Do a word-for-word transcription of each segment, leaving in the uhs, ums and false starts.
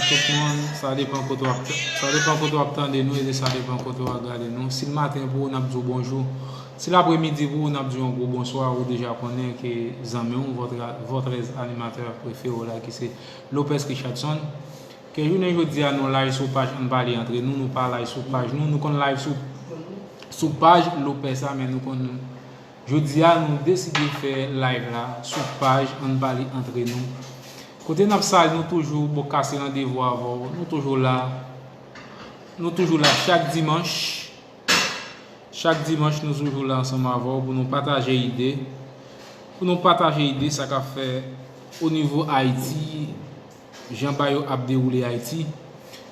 Tout moun, sa depan kote w ap, sa depan kote w ap tande nou, e sa depan kote w ap gade nou. Si l maten pou ou, n ap di w bonjou. Si l apremidi pou ou, n ap di w yon gwo bonswa. Ou deja konnen ke zanmi w, votre, votre animateur préféré la, ki se Lopez Richardson. Ke jounen jodi a, nou live sou paj Ann Pale Antre Nou, nou pa live sou paj nou, nou konn live sou, sou paj Lopez la, men nou konn, jodi a, nou deside fè live la sou paj Ann Pale Antre Nou. Kote n ap sal, nou toujou bon kase randevou avè w, nou toujou la, nou toujou la chak dimanch. Chak dimanch, nou toujou la ansanm avè w pou nou pataje ide, pou nou pataje ide sa k ap fè o nivo Ayiti, jan bagay yo ap dewoule Ayiti.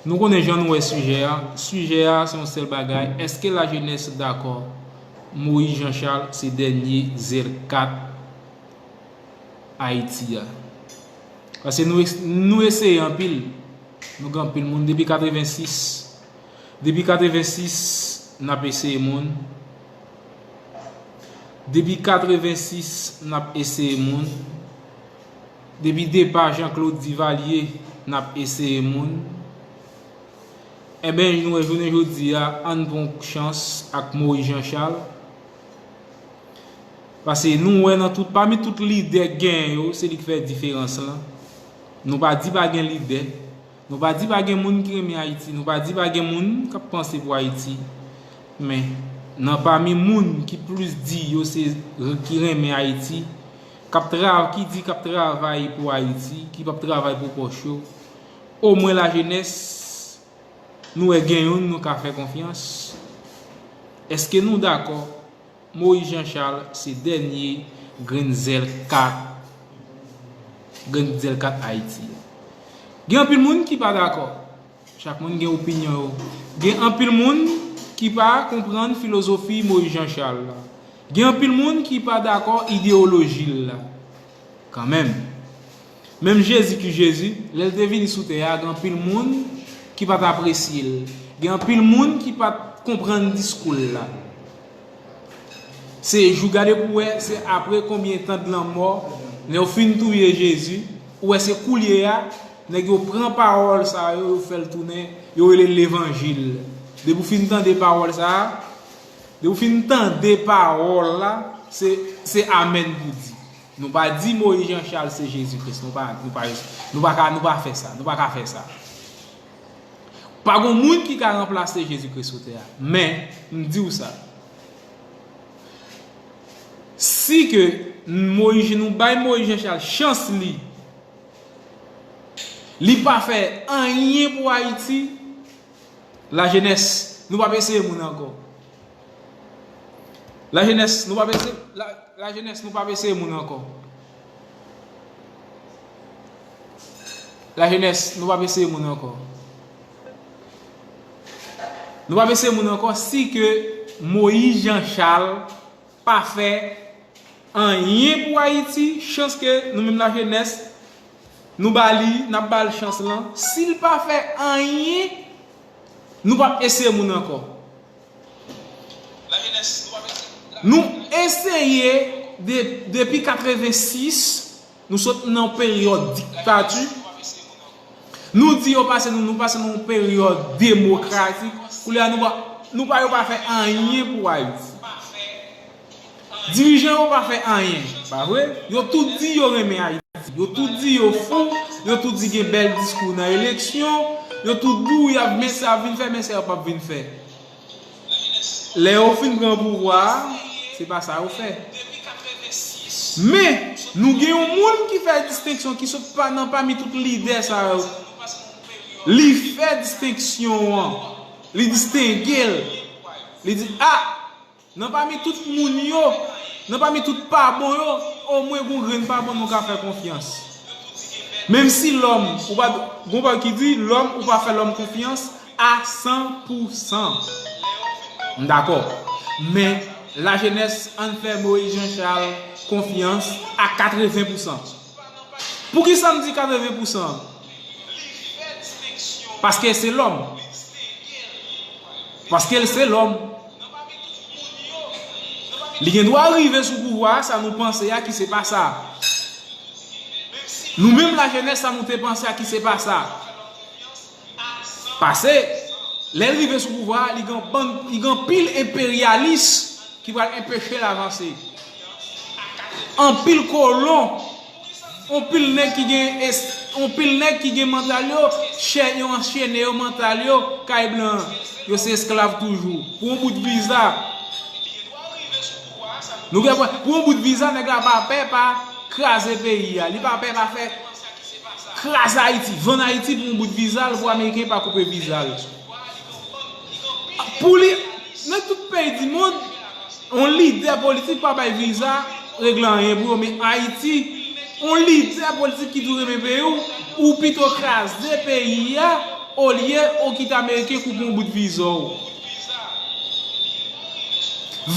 Nou konnen jan nou wè sijè a. Sijè a, se yon sèl bagay. Èske lajenès dakò Moïse Jean Charles se dènye zèl kat Ayiti a? Paske nou, es- nou eseye anpil. Nou gen anpil moun depi katrevensis. Depi katrevensis, n ap eseye moun. Depi katrevensis, n ap eseye moun. Depi depa Jean Claude Duvalier, n ap eseye moun. Enben, nou wè jounen jodi a, ann pran chans ak Moïse Jean Charles. Paske nou wè nan tout, pami tout lidè k genyen yo, se li k fè diferans lan. Nou pa di pa gen lidè. Nou pa di pa gen moun ki renmen Ayiti. Nou pa di pa gen moun k ap panse pou Ayiti. Men, nan pami moun ki plis di yo se ki renmen Ayiti, k ap tra-, ki di k ap travay pou Ayiti, ki p ap travay pou pòch yo, omwen lajenès, nou wè gen youn nou ka fè konfyans. Èske nou dakò Moïse Jean Charles se dènye grenn zèl kat, grenn zèl kat Ayiti a? Gen anpil moun ki pa dakò. Chak moun gen opinyon yo. Gen anpil moun ki pa konprann filozofi Moïse Jean Charles la. Gen anpil moun ki pa dakò ideyoloji l la. Kanmenm. Menm Jezi ki Jezi, lè l te vini sou tè a, gen anpil moun ki pa t apresye l. Gen anpil moun ki pa t konprann diskou l la. Se jou, gade pou wè, se apre konbyen tan de lanmò, lè yo fin touye Jezi, ou wè se koulye a, nèg yo pran pawòl sa yo, yo fè l tounen, yo rele l levanjil. Depi w fin tande pawòl sa a, depi w fin tande pawòl la, se, se amèn pou di. Nou pa di Moïse Jean Charles se Jezi Kris. Nou pa, nou pa, nou pa ka, nou pa fè sa. Nou pa ka fè sa. Pa gon moun ki ka ranplase Jezi Kris sou tè a. Men, m di w sa. Si ke Moïse, nou bay Moïse Jean Charles chans li, li pa fè anyen pou Ayiti, lajenès, nou p ap eseye moun ankò. Lajenès, nou p ap eseye, la, lajenès, nou p ap eseye moun ankò. Lajenès, nou p ap eseye moun ankò. Nou p ap eseye moun ankò si ke Moïse Jean Charles pa fè anyen pou Ayiti, chans ke nou menm lajenès, nou ba li, n ap ba l chans lan. Si l pa fè anyen, nou p ap eseye moun ankò. Nou eseye de, depi katrevensis, nou sot nan peryòd diktati. Nou di yo pase nou, nou pase nan yon peryòd demokratik. Koulye a nou pa, nou pa, yo pa fè anyen pou Ayiti. Dirijan yo pa fè anyen, pa vre? Yo tout di yo renmen Ayiti. Yo tout di yo fou. Yo tout di gen bèl diskou nan eleksyon. Yo tout di w y ap, men sa y ap vin fè, men sa yo p ap vin fè. Lè yo fin pran pouvwa a, se pa sa yo fè. Men, nou gen yon moun ki fè distenksyon, ki sot pa nan pami tout lidè sa yo. Li fè distenksyon an. Li distenge l. Li di, a, nan pami tout moun yo, nan pami tout pa bon yo, omwen gon grenn pa bon nou ka fè konfyans. Menm si lòm, ou pa, gon pa ki di, lòm, ou pa fè lòm konfyans a san pou san. M dakò. Men, lajenès, ann fè Moïse Jean Charles konfyans a katreven pou san. Poukisa m di katreven pou san? Paske se lòm. Paske l se lòm. Li gen dwa rive sou pouvwa a, sa nou panse a ki se pa sa. Nou menm lajenès, sa nou te panse a ki se pa sa. Paske, lè l rive sou pouvwa a, li gen bann, li gen anpil enperyalis ki pral anpeche l avanse. Anpil kolon, anpil nèg ki gen, anpil nèg ki gen mantal yo, chè yo anchene yo, mantal yo kay blan. Yo se esklav toujou. Pou yon bout viza. Nou gen pou yon bout viza, nèg la pa pè pa kraze peyi a. Li pa pè pa fè kraze Ayiti, vann Ayiti pou yon bout viza, l pou Ameriken pa koupe viza l. Pou li, nan tout peyi di mond, yon lidè politik pa bay viza regle anyen pou yo, men Ayiti, yon lidè politik ki di w renmen peyi w, ou pito kraze peyi a, olye ou kite Ameriken koupe yon bout viza w.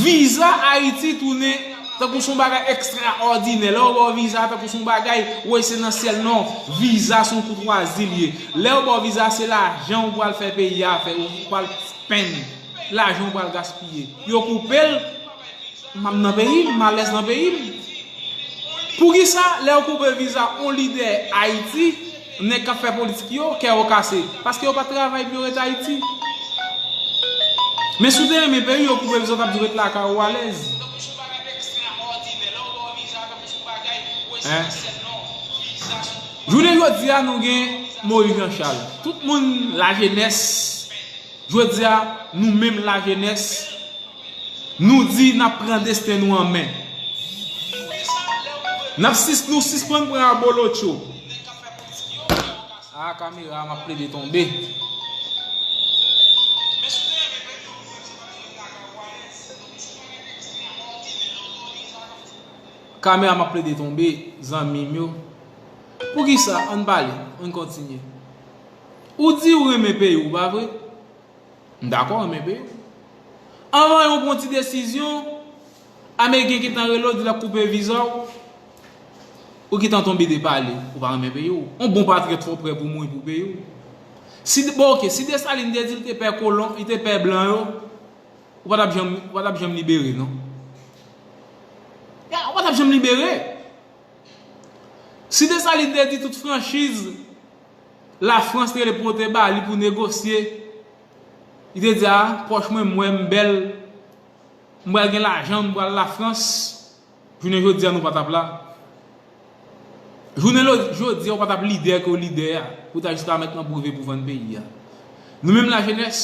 Viza Ayiti tounen tankou se yon bagay ekstraòdinè. Lè yo ba w viza tankou se yon bagay, woy, se nan syèl, non. Viza se yon koutwazi l ye. Lè yo ba w viza, se lajan ou pral fè peyi a fè, ou pral spenn. Lajan ou pral gaspiye. Yo koupe l, m ap nan peyi m, m alèz nan peyi m. Poukisa, lè yo koupe viza yon lidè Ayiti, nèg k ap fè politik yo, kè yo kase? Paske yo pa t travay pou yo ret Ayiti. Men si w te renmen peyi w, yo koupe viza w, t ap di w ret lakay ou alèz. Hein? Jounen jodi a, nou gen Moyiz Janchal. Tout moun, lajenès, jodi a, nou menm lajenès, nou di n ap pran desten nou an men. N ap sis-, nou sispann pran abolotcho. A, kamera m ap plede tonbe. Kamera m ap plede tonbe, zanmi m yo. Poukisa? Ann pale, ann kontinye. Ou di ou renmen peyi w, pa vre? M dakò, renmen peyi w. Anvan yo pran ti desizyon, Ameriken gentan rele w, di l ap koupe viza w, ou gentan tonbe de pale, ou pa renmen peyi w. Yon bon patriyòt fò w prè pou mouri pou peyi w. Si, bon, oke, si Desalin te di l te pè kolon, li te pè blan yo, ou pa t ap janm, ou pa t ap janm libere, non. Ya, ou pa t ap janm libere. Si Desalin te di tout franchiz, Lafrans te rele pote ba li pou negosye. Li te di, "A, pòch mwen, m wè m bèl, m pral gen lajan, m pral Lafrans." Jounen jodi a, nou pa t ap la. Jounen lo-, jodi a, ou pa t ap lidè ke w lidè a, pou ta jiska mentnan pwouve pou vann peyi a. Nou menm lajenès,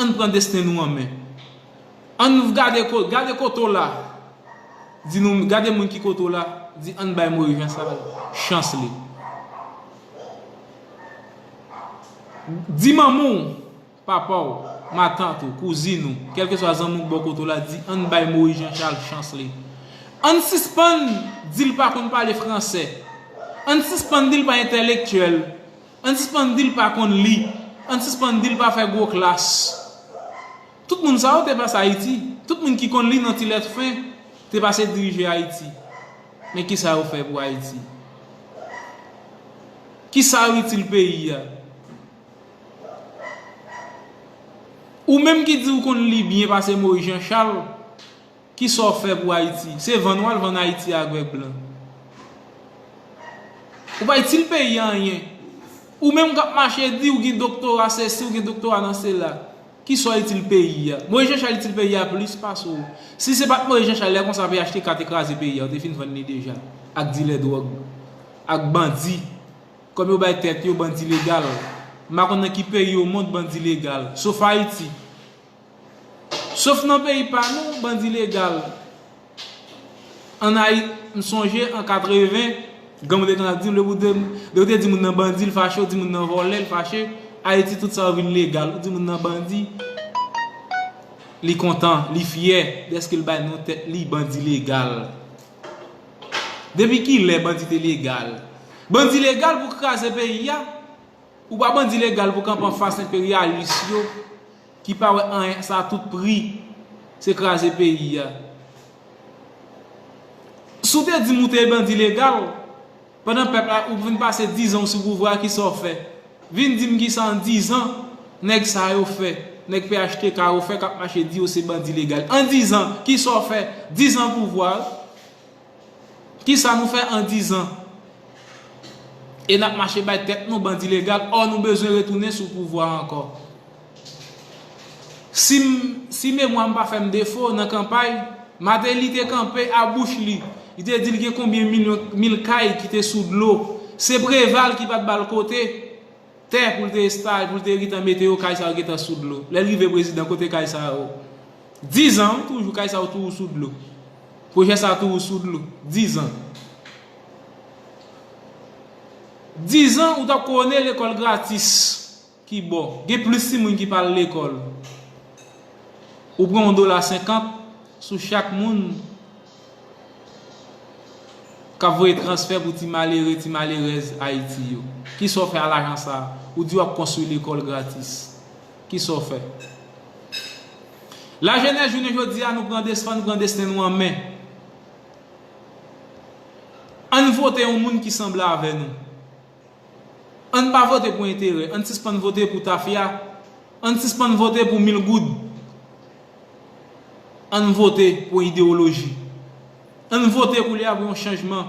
ann pran desten nou an men. Ann gade ko-, gade kote w la. Di nou, gade moun ki kote w la, di ann bay Moyiz Janchal chans li. Di manman w, papa w, matant ou, kouzin ou, kèlkeswa zanmi w bò kote w la, di ann bay Moyiz Janchal chans li. Ann sispann di l pa konn pale fransè. Ann sispann di l pa entèlektyèl. Ann sispann di l pa konn li. Ann sispann di l pa fè gwo klas. Tout moun sa yo te pase Ayiti. Tout moun ki konn li nan ti lèt fen te pase dirije Ayiti. Men kisa yo fè pou Ayiti? Kisa yo itil peyi a? Ou menm ki di w konn li byen pase Moyiz Janchal, kisa w fè pou Ayiti? Se vann w al vann Ayiti a avèk blan. Ou pa itil peyi a anyen. Ou menm k ap mache di w gen doktora sesi, w gen doktora nan sela. Kisa w itil peyi a? Moyiz Janchal itil peyi a plis pase w. Si se pa t Moyiz Janchal, lè konsa P H T K te kraze peyi a, yo te fin vann li deja. Ak dilè dwòg. Ak bandi. Kòm yo bay tèt yo bandi legal. M pa konn nan ki peyi o mond bandi legal. Sof Ayiti. Sof nan peyi pa nou, bandi legal. Ann Ayi-, m sonje an katreven, granmoun te konn ap di m, lè ou de-, lè ou te di moun nan bandi, l fache, ou di moun nan vòlè, l fache. Ayiti, tout sa yo vin legal. Ou di moun nan bandi, li kontan, li fyè dèske l bay non tèt li, bandi legal. Depi kilè bandi te legal? Bandi legal pou kraze peyi a. Ou pa bandi legal pou kanpe anfas enperyalis yo ki pa wè anyen sa tout pri se kraze peyi a. Si w te di m ou te bandi legal, pandan pèp la, ou vin pase dizan w sou pouvwa a, kisa w fè? Vin di m kisa an dizan nèg sa yo fè, nèg P H T K yo fè k ap mache di yo se bandi legal. An dizan, kisa w fè? Dizan pouvwa a. Kisa nou fè an dizan? E n ap mache bay tèt nou bandi legal, ò nou bezwen retounen sou pouvwa ankò. Si m, si memwa m pa fè m defo, nan kanpay, Martelly te kanpe a bouch li. Li te di l gen konbyen milyon, mil kay ki te sou dlo. Se Preval ki pa t ba l kote tè pou l te estal, pou l te gentan mete yo, kay sa yo gentan sou dlo. Lè l rive prezidan, kote kay sa yo? Dizan, wi, toujou kay sa yo toujou sou dlo. Pwojè sa toujou sou dlo. Dizan. Dizan, ou t ap konnen lekòl gratis. Ki bò? Gen plis timoun ki pa al lekòl. Ou pran yon dola senkant sou chak moun k ap voye transfè pou ti malere, ti malerèz Ayiti yo. Kisa w fè a lajan sa a? Ou di w ap konstwi lekòl gratis. Kisa w fè? Lajenès jounen jodi a, nou pran desten, nou pran desten nou an men. Ann vote yon moun ki sanble avè nou. Ann pa vote pou enterè. Ann sispann vote pou tafya. Ann sispann vote pou mil goud. Ann vote pou idewoloji. Ann vote koulye a pou yon chanjman.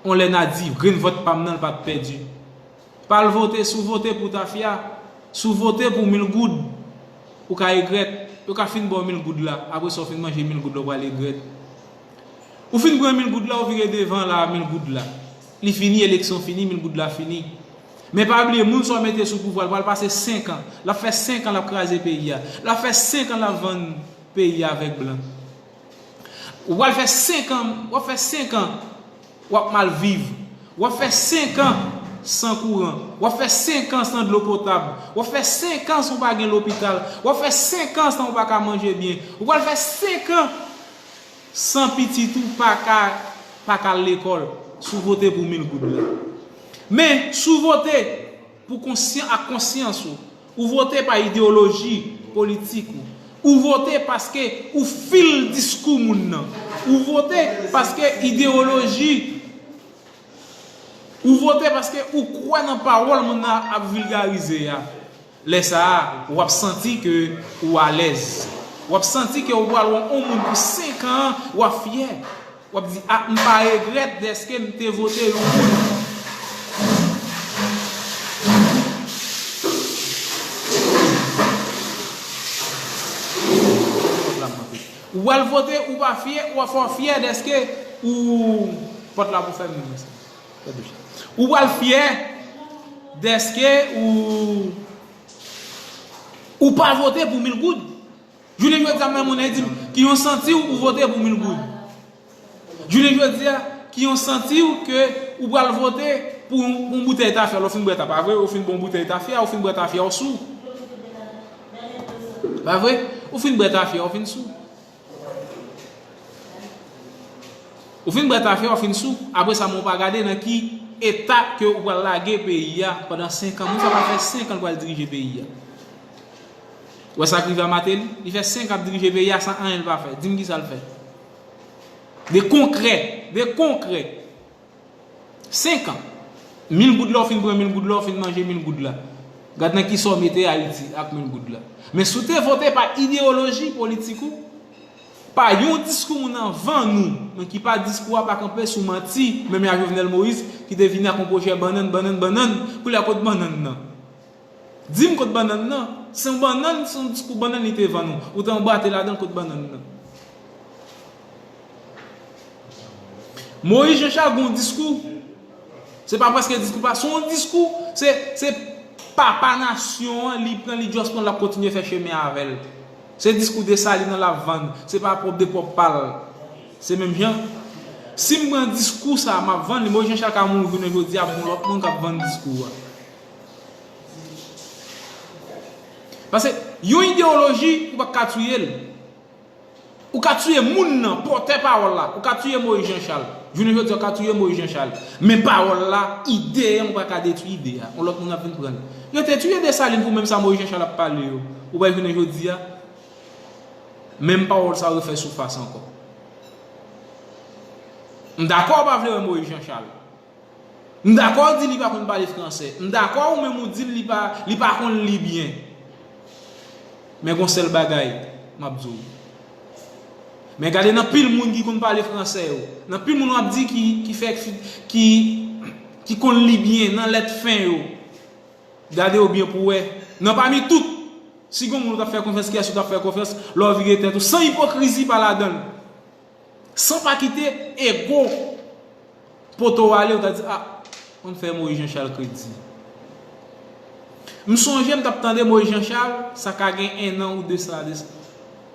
On lè n a di, grenn vòt pa m nan, l pa t pèdi. Pa al vote, si w vote pou tafya, si w vote pou mil goud, ou ka regrèt. Yo ka fin ba w mil goud la. Apre sa, w fin manje mil goud la, w pral regrèt. Ou fin pran mil goud la, ou vire devan la, mil goud la. Li fini, eleksyon fini, mil goud la fini. Men pa bliye, moun sa w mete sou pouvwa, l pral pase senk an. L ap fè senk an l ap kraze peyi a. L ap fè senk an l ap vann peyi a avèk blan. Ou pral fè senk an, w ap fè senk an, w ap mal viv. W ap fè senk an san kouran. W ap fè senk an san dlo potab. W ap fè senk an san w pa gen lopital. W ap fè senk an san w pa ka manje byen. Ou pral fè senk an san pitit ou pa ka, pa ka al lekòl, si w vote pou mil goud la. Men, si w vote pou konsyan, ak konsyans ou, ou vote pa ideyoloji politik ou, ou vote paske ou fil diskou moun nan, ou vote paske ideyoloji, ou vote paske ou kwè nan pawòl moun nan ap vilgarize a. Lè sa a, w ap santi ke ou alèz. W ap santi ke ou pral wè yon moun pou senk an, w ap fyè. W ap di, "A, m pa regrèt dèske m te vote yon moun." Ou pral vote, ou pa fyè, w ap fè w fyè dèske ou, pòt la pou fèmen. Ou pral fyè dèske ou, ou pa vote pou mil goud. Jounen jodi a, menm moun nan di m, ki yon santi w ou vote pou mil goud. Jounen jodi a, ki yon santi w ke ou pral vote pou yon, pou yon boutèy tafya, lè w fin bwè ta, pa vre? Ou fin bwè yon boutèy tafya, ou fin bwè tafya, ou sou. Pa vre? Ou fin bwè tafya, ou fin sou. Ou fin bwè tafya, ou fin sou. Apre sa, men w pa gade nan ki eta ke ou pral lage peyi a pandan senk an. Moun sa pral fè senk an l pral dirije peyi a. Ou wè sa k rive a Martelly? Li fè senk an ap dirije peyi a san anyen l pa fè. Di m kisa l fè. De konkrè. De konkrè. Senk an. Mil goud la, w fin pran mil goud la, w fin manje mil goud la. Gad nan kisa w mete Ayiti ak mil goud la. Men si w te vote pa ideyoloji politik ou, pa yon diskou moun nan vann ou, men ki pa diskou a pa kanpe sou manti, menm jan Jovenel Moïse ki te vini ak yon pwojè bannann, bannann, bannann, koulye a kot bannann nan? Di m kot bannann nan. Se yon bannann, se yon diskou bannann li te vann ou. Ou te anbrate ladan l, kot bannann nan? Moïse Jean Charles gen yon diskou. Se pa prèske diskou pa, se yon diskou, se, se papa nasyon an, li pran, li just pran, l ap kontinye fè chemen avè l. Se diskou Desalin nan l ap vann, se pa pwòp de pwòp pa l. Se menm jan. Si m pran diskou sa, m ap vann li, Moïse Jean Charles ka mouri jounen jodi a, ap gen yon lòt moun k ap vann diskou a. Paske yon ideyoloji, ou pa ka tiye l. Ou ka tiye moun nan, pòtè pawòl la. Ou ka tiye Moïse Jean Charles. Jounen jodi a, ou ka tiye Moïse Jean Charles. Men pawòl la, ide a, ou pa ka detwi ide a. Yon lòt moun ap vin pran l. Yo te tiye Desalin pou menm sa Moïse Jean Charles ap pale yo. Ou wè jounen jodi a, menm pawòl sa yo refè sifas ankò. M dakò ou pa vle wè Moïse Jean Charles. M dakò w di li pa konn pale fransè. M dakò ou menm ou di l li pa, li pa konn li byen. Men gon sèl bagay m ap di w. Men gade nan pil moun ki konn pale fransè yo. Nan pil moun w ap di ki, ki fè, ki, ki konn li byen nan lèt fen yo. Gade yo byen pou wè. Nan pami tout, si gen moun ou t ap fè konfyans, kiyès ou t ap fè konfyans, lè w vire tèt ou, san ipokrizi pa ladan l. San pa kite ego pote w ale, ou ta di, "A, ann fè Moïse Jean Charles kredi." M sonje m t ap tande Moïse Jean Charles, sa ka gen enn an ou de sa, de,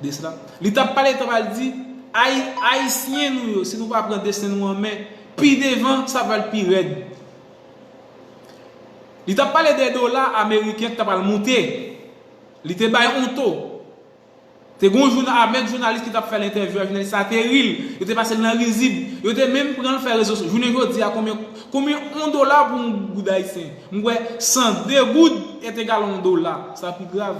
de sila. Li t ap pale, t ap al di, "Ay-, Ayisyen nou yo, si nou pa pran desten nou an men, pi devan, sa pral pi rèd." Li t ap pale de dola ameriken k t ap al moute. Li te bay on to. Te gen yon jouna-, avèk jounalis ki t ap fè l entèvyou a, jounalis sa te ri l, yo te pase l nan rizib, yo te menm pran l fè rezo sosyo. Jounen jodi a, konbyen, konbyen yon dola pou yon goud ayisyen? M kwè san de goud est égal à yon dola. Sa pi grav.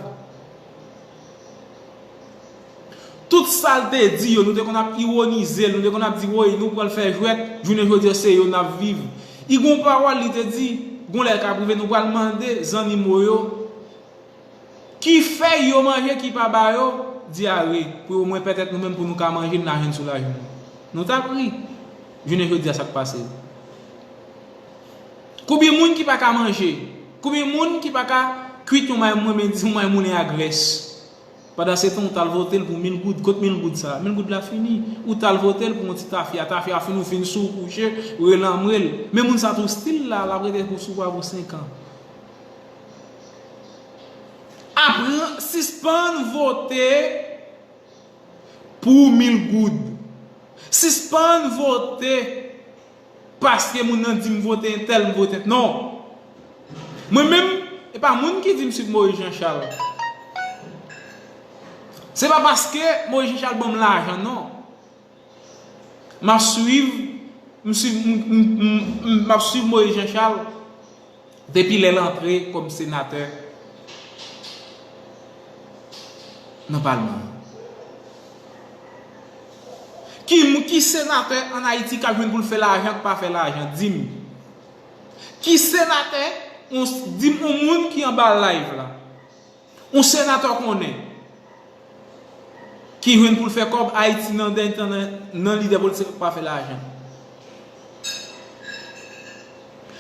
Tout sa l te di yo, nou te konn ap iwonize l, nou te konn ap di, "Woy, nou pran l fè jwèt," jounen jodi a, se yo n ap viv. I gon pawòl li te di, gon lè l ka rive, nou pral mande zannimo yo ki fèy yo manje ki pa ba yo dyare, pou omwen pètèt nou menm pou nou ka manje, n a jwenn soulajman. Nou t ap ri. Jounen jodi a, sa k pase? Konbyen moun ki pa ka manje? Konbyen moun ki pa ka kwit yon may moulen, men di yon may moulen a grès? Pandan se tan, ou t al vote l pou mil goud. Kot mil goud sa? Mil goud la fini. Ou t al vote l pou yon ti tafya. Tafya fini, ou fin sou, ou kouche, ou rele anmwel. Men moun sa tou stil la, l ap rete pou sou pa pou senk an. Aprann, sispann vote pou mil goud. Sispann vote paske moun nan di m vote entèl, m vote entèl. Non. Mwen menm, e pa moun ki di m swiv Moïse Jean Charles. Se pa paske Moïse Jean Charles ban m lajan, non. M ap swiv, m swiv, m, m, m, m, m ap swiv Moïse Jean Charles depi lè l antre kòm senatè nan palman an. Ki, ki senatè ann Ayiti k ap jwenn pou l fè lajan, k pa fè lajan? Di m. Ki senatè, on, di m on moun ki anba live la. On senatè w konnen ki jwenn pou l fè kòb Ayiti nan dènye tan nan, nan lidè politik pa fè lajan.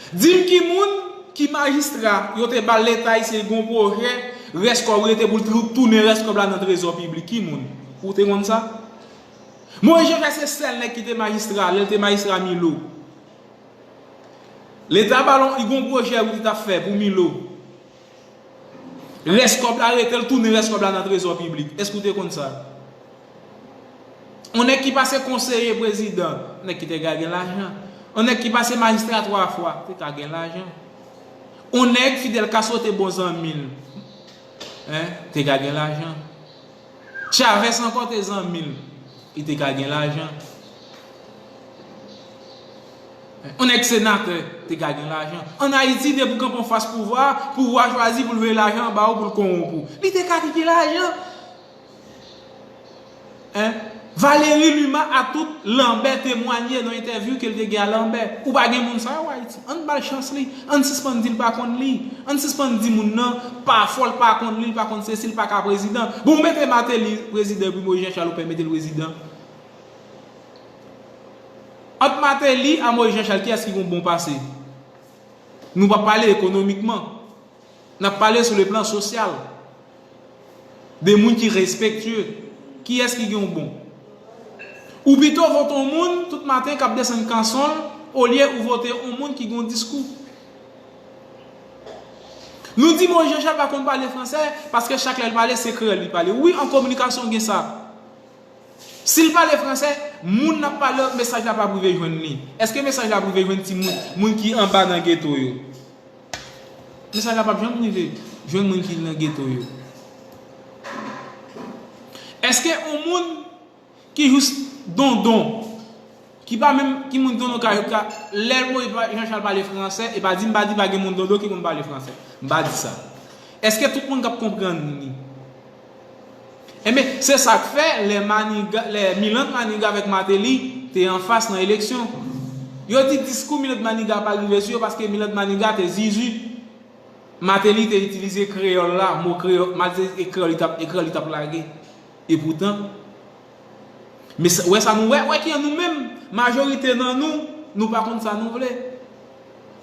Di m ki moun, ki majistra yo te ba l Leta ayisyen, li gon pwojè, rès kòb rete pou l tou-, tounen rès kòb la nan trezò piblik. Ki moun? Ou te konn sa? Moïse Jean Charles se sèl nèg ki te majistra, lè l te majistra Milo. Leta ba l on, li gon pwojè wi li t ap fè pou Milo. Rès kòb la rete, l tounen rès kòb la nan trezò piblik. Èske w te konn sa? On nèg ki pase konseye prezidan, nèg ki te ka gen lajan. On nèg ki pase majistra twa fwa, te ka gen lajan. On nèg Fidel Castro te bon zanmi l, en, te ka gen lajan. Chavez ankò te zanmi l, li te ka gen lajan. On nèg senatè te ka gen lajan. Ann Ayiti, depi w kanpe anfas pouvwa, pouvwa chwazi pou l voye lajan ba ou pou l kowonp ou. Li te ka gen lajan. En? Valéry Numa a tout Lanbè temwanye nan entèvyou ke l te gen a Lanbè. Ou pa gen moun sa yo Ayiti. Ann ba l chans li. Ann sispann di l pa konn li. Ann sispann di moun nan pa fò, l pa konn li, l pa konn sesi, l pa ka prezidan. Bon, ou mete Martelly prezidan epi Moïse Jean Charles ou pè mete l prezidan. Ant Martelly a Moïse Jean Charles, kiyès ki gen yon bon pase? Nou p ap pale ekonomikman. N ap pale sou le plan sosyal. De moun ki respektye. Kiyès ki gen yon bon? Ou pito vote yon moun tout maten k ap desann kanson l, olye ou vote yon moun ki gen yon diskou. Nou di Moïse Jean Charles pa konn pale fransè, paske chak lè l pale, se kreyòl li pale. Wi, an kominikasyon gen sa. Si l pale fransè, moun n ap pale, mesaj la p ap rive jwenn li. Èske mesaj la ap rive jwenn timoun, moun ki anba nan geto yo? Mesaj la p ap janm rive jwenn moun ki nan geto yo. Èske yon moun ki jis dondon, ki pa menm, ki moun dondon ka, ka, lè Moïse Jean Charles pale fransè, e pa di m pa di pa gen moun dondon ki konn pale fransè. M pa di sa. Èske tout moun k ap konprann li? Enben, se sa k fè lè Maniga, lè Milant Maniga avèk Martelly te anfas nan eleksyon, yo di diskou Milant Maniga pa rive sou yo paske Milant Maniga te zizi. Martelly te itilize kreyòl la, mo kreyòl, malgre e kreyòl li t ap, e kreyòl li t ap lage. Epoutan, men sa, wè sa nou wè, wè ki an nou menm, majorite nan nou, nou pa konn sa nou vle.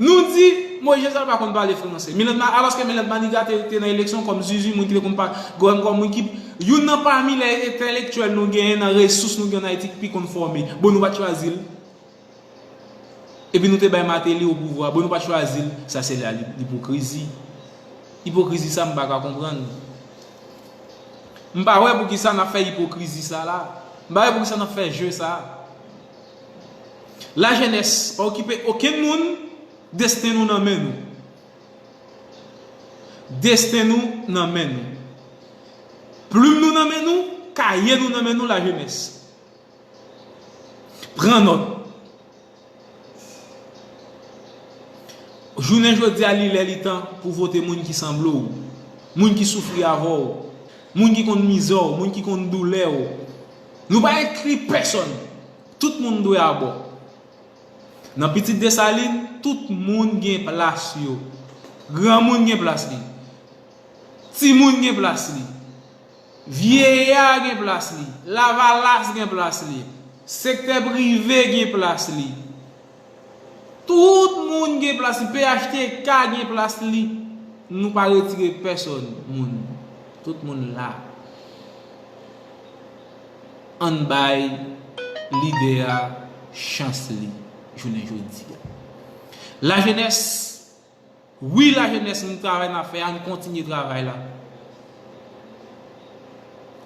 Nou di Moïse Jean Charles pa konn pale franse. Milan Ma-, alòske Milan Maniga te, te nan eleksyon kòm zuzu, moun ki te konn pa, kòm, kòm moun ki, youn nan pami lè entèlektyèl nou genyen, nan resous nou genyen an Ayiti, ki pi konn fòme. Bon, nou pa t chwazi l. Epi nou te bay Martelly o pouvwa. Bon, nou pa t chwazi l. Sa se la li-, ipokrizi. Ipokrizi sa, m pa ka konprann. M pa wè poukisa n ap fè ipokrizi sa la. M pa wè poukisa n ap fè je sa. Lajenès, pa okipe okenn moun, desten nou nan men nou. Desten nou nan men nou. Plim nou nan men nou, kaye nou nan men nou, lajenès. Pran nòt. Jounen jodi a, li lè li tan pou vote moun ki sanble w, moun ki soufri avè w, moun ki konn mizè w, moun ki konn doulè w. Nou pa ekskli pèsonn. Tout moun dwe abò. Nan Pitit Desalin, tout moun gen plas yo. Granmoun gen plas li. Timoun gen plas li. Vyeya gen plas li. Lavalas gen plas li. Sektè prive gen plas li. Tout moun gen plas li. P H T K gen plas li. Nou pa retire pèsonn moun. Tout moun la. Ann bay lidè a chans li jounen jodi a. Lajenès, wi, lajenès, nou travay n ap fè a, nou kontinye travay la.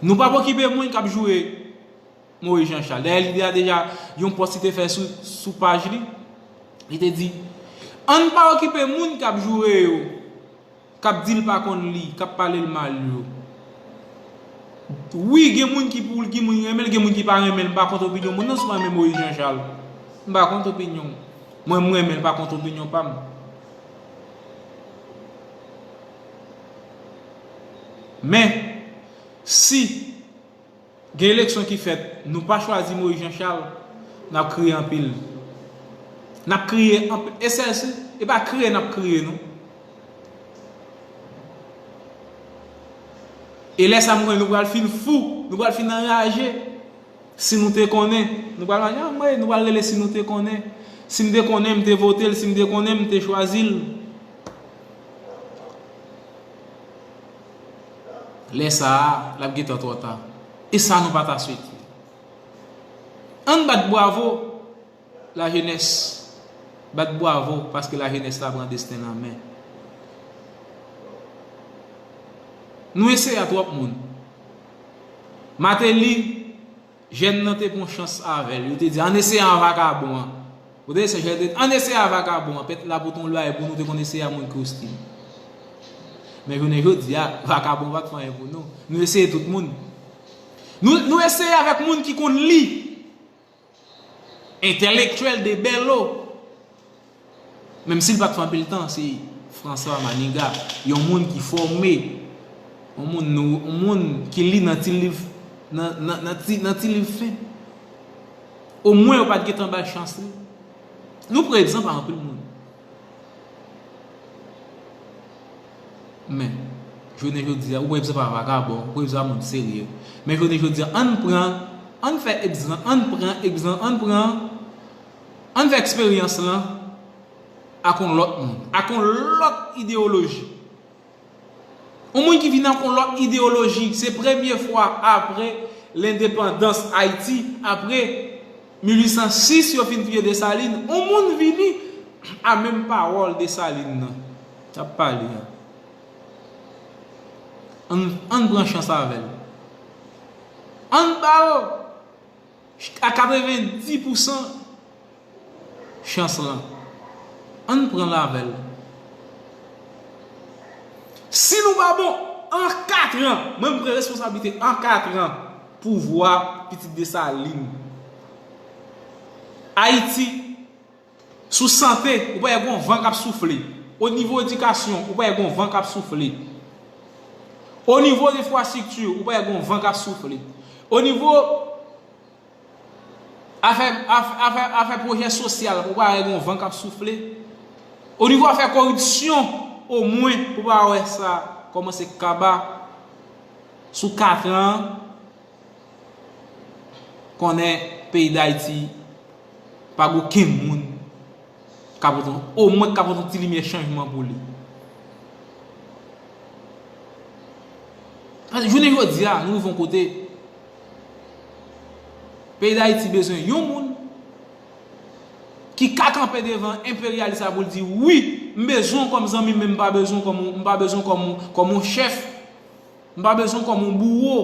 Nou p ap okipe moun k ap joure Moïse Jean Charles. Dayè, lidè a deja, yon pòs li te fè sou, sou paj li, li te di, ann pa okipe moun k ap joure yo, k ap di l pa konn li, k ap pale l mal yo. Wi, gen moun ki pou l, gen moun ki renmen l, gen moun ki pa renmen l. M pa kont opinyon moun nan, si w pa renmen Moïse Jean Charles. M pa kont opinyon w. Mwen, m renmen l, pa kont opinyon pa m. Men, si gen eleksyon ki fèt, nou pa chwazi Moïse Jean Charles, n ap kriye anpil. N ap kriye anpil. E sèl si, e pa kriye n ap kriye, non. E lè sa, m konnen nou pral fin fou, nou pral fin anraje. Si nou te konnen, nou pral, ah, mwen, nou pral rele si nou te konnen. Si m te konnen, m te vote l. Si m te konnen, m te chwazi l. Lè sa a, l ap gentan twò ta. E sa nou pa ta swete. Ann bat bwavo, lajenès. Bat bwavo, paske lajenès la pran desten l an men. Nou eseye a twòp moun. Martelly, jèn nan te pran chans avè l. Yo te di, ann eseye a vakabon an. Ou te se jèn te, ann eseye a vakabon an. Pèt la pou t yon lwa, e pou nou te konn eseye a moun ki ostil. Men jounen jodi a, vakabon pa t fè anyen pou nou. Nou eseye tout moun. Nou, nou eseye avèk moun ki konn li. Entèlektyèl de bèlo. Menm si l pa t fè anpil tan, se François Maniga, yon moun ki fòme, yon moun nou, yon moun ki li nan ti liv, nan, nan, nan ti, nan ti liv fen. Omwen yo pa t gentan ba l chans li. Nou pran egzanp a anpil moun. Men, jounen jodi a, ou pran egzanp a vakabon, ou pran egzanp a moun serye. Men jounen jodi a, ann pran, ann fè egzanp, ann pran egzanp, ann pran, ann fè eksperyans lan ak yon lòt moun, ak yon lòt ideyoloji. Yon moun ki vin ak yon lòt ideyoloji, se premye fwa apre lendepandans Ayiti, apre mil uit san sis, yo fin touye Desalin, yon moun vini a menm pawòl Desalin nan t ap pale a. Ann, ann pran chans avè l. Ann ba yo a katrevenndis pousan chans lan. Ann pran l avè l. Si nou pa bon, an katran, mwen m pran responsablite, an katran, pouvwa Pitit Desalin. Ayiti, sou sante, ou pa wè gon van k ap soufle. O nivo edikasyon, ou pa wè gon van k ap soufle. O nivo enfrastrikti, ou pa wè gon van k ap soufle. O nivo afè, afè, afè, afè pwojè sosyal, ou pa wè gon van k ap soufle. O nivo afè koripsyon, omwen, ou pa wè sa kòmanse kaba sou katran an. Konnen peyi Dayiti pa gen okenn moun Ka pote, omwen ka pote yon ti limyè chanjman pou li. Paske jounen jodi a, nou rive yon kote, peyi Dayiti bezwen yon moun ki ka kanpe devan enperyalis la pou l di, wi, m bezwen w kòm zanmi m, men m pa bezwen w kòm, m pa bezwen w kòm, kòm yon chèf, m pa bezwen w kòm yon bouwo.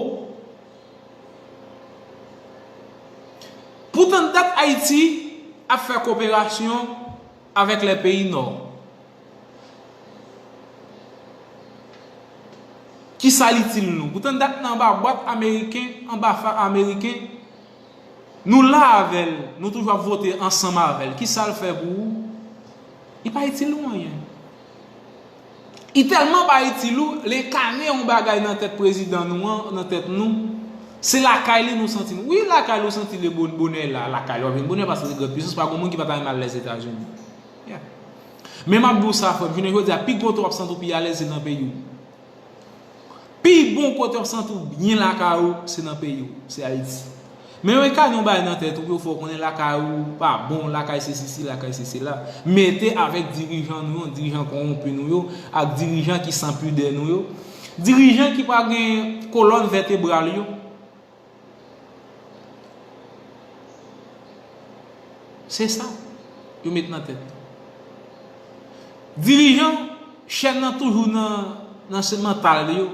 Poutan dat Ayiti ap fè koperasyon avèk lè peyi nò. Kisa l itil nou? Poutan dat nan anba bwat ameriken, anba fa ameriken, nou la avè l, nou toujou ap vote ansanm avè l. Kisa l fè pou ou? Li pa itil ou anyen. Li tèlman pa itil ou, lè kane yon bagay nan tèt prezidan nou an, nan tèt nou, se lakay li nou santi nou. Wi, lakay li ou santi li bon, bonè la, lakay li w ap jwenn bonè paske se gran pisans, pa gen moun ki pa ta renmen al Lèzetazini. Yeah. Men m ap di w sa, frè m, jounen jodi a, pi gwo kote w ap santi w pi alèz, se nan peyi w. Pi bon kote w ap santi w byen lakay ou, se nan peyi w, se Ayiti. Men yo kane yon bagay nan tèt ou, yo fè w konnen lakay ou pa bon, lakay se sesi, lakay se sela. Mete avèk dirijan nou yo, dirijan kowonpi nou yo, ak dirijan ki san pidè nou yo. Dirijan ki pa gen kolòn vètebral yo. Se sa yo met nan tèt. Dirijan, chèn nan toujou nan, nan se mantal yo.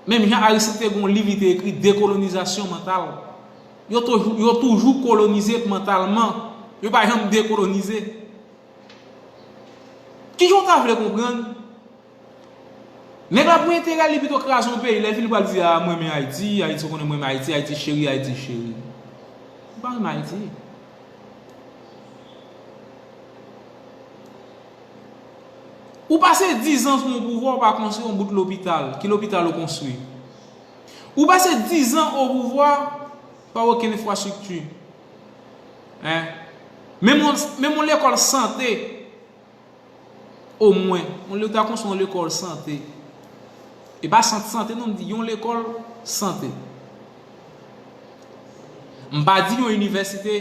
Menm jan Aristide te gen yon liv li te ekri, Dekolonizasyon mantal. Yo toujou, yo toujou kolonize mantalman. Yo pa janm dekolonize. Kijan w ta vle konprann? Nèg la pou enterè li pito kraze yon peyi, lè fini pral di, a, mwen renmen Ayiti, Ayiti, ou konnen mwen renmen Ayiti, Ayiti cheri, Ayiti cheri. Ou pa renmen Ayiti. Ou pase dizan sou yon pouvwa, ou pa konstwi yon bout lopital. Ki lopital ou konstwi? Ou pase dizan o pouvwa, pa okenn enfrastrikti. Hein? Menm yon, menm yon lekòl sante, omwen, yon leta konstwi yon lekòl sante. E pa sant sante, non, m di yon lekòl sante. M pa di yon inivèsite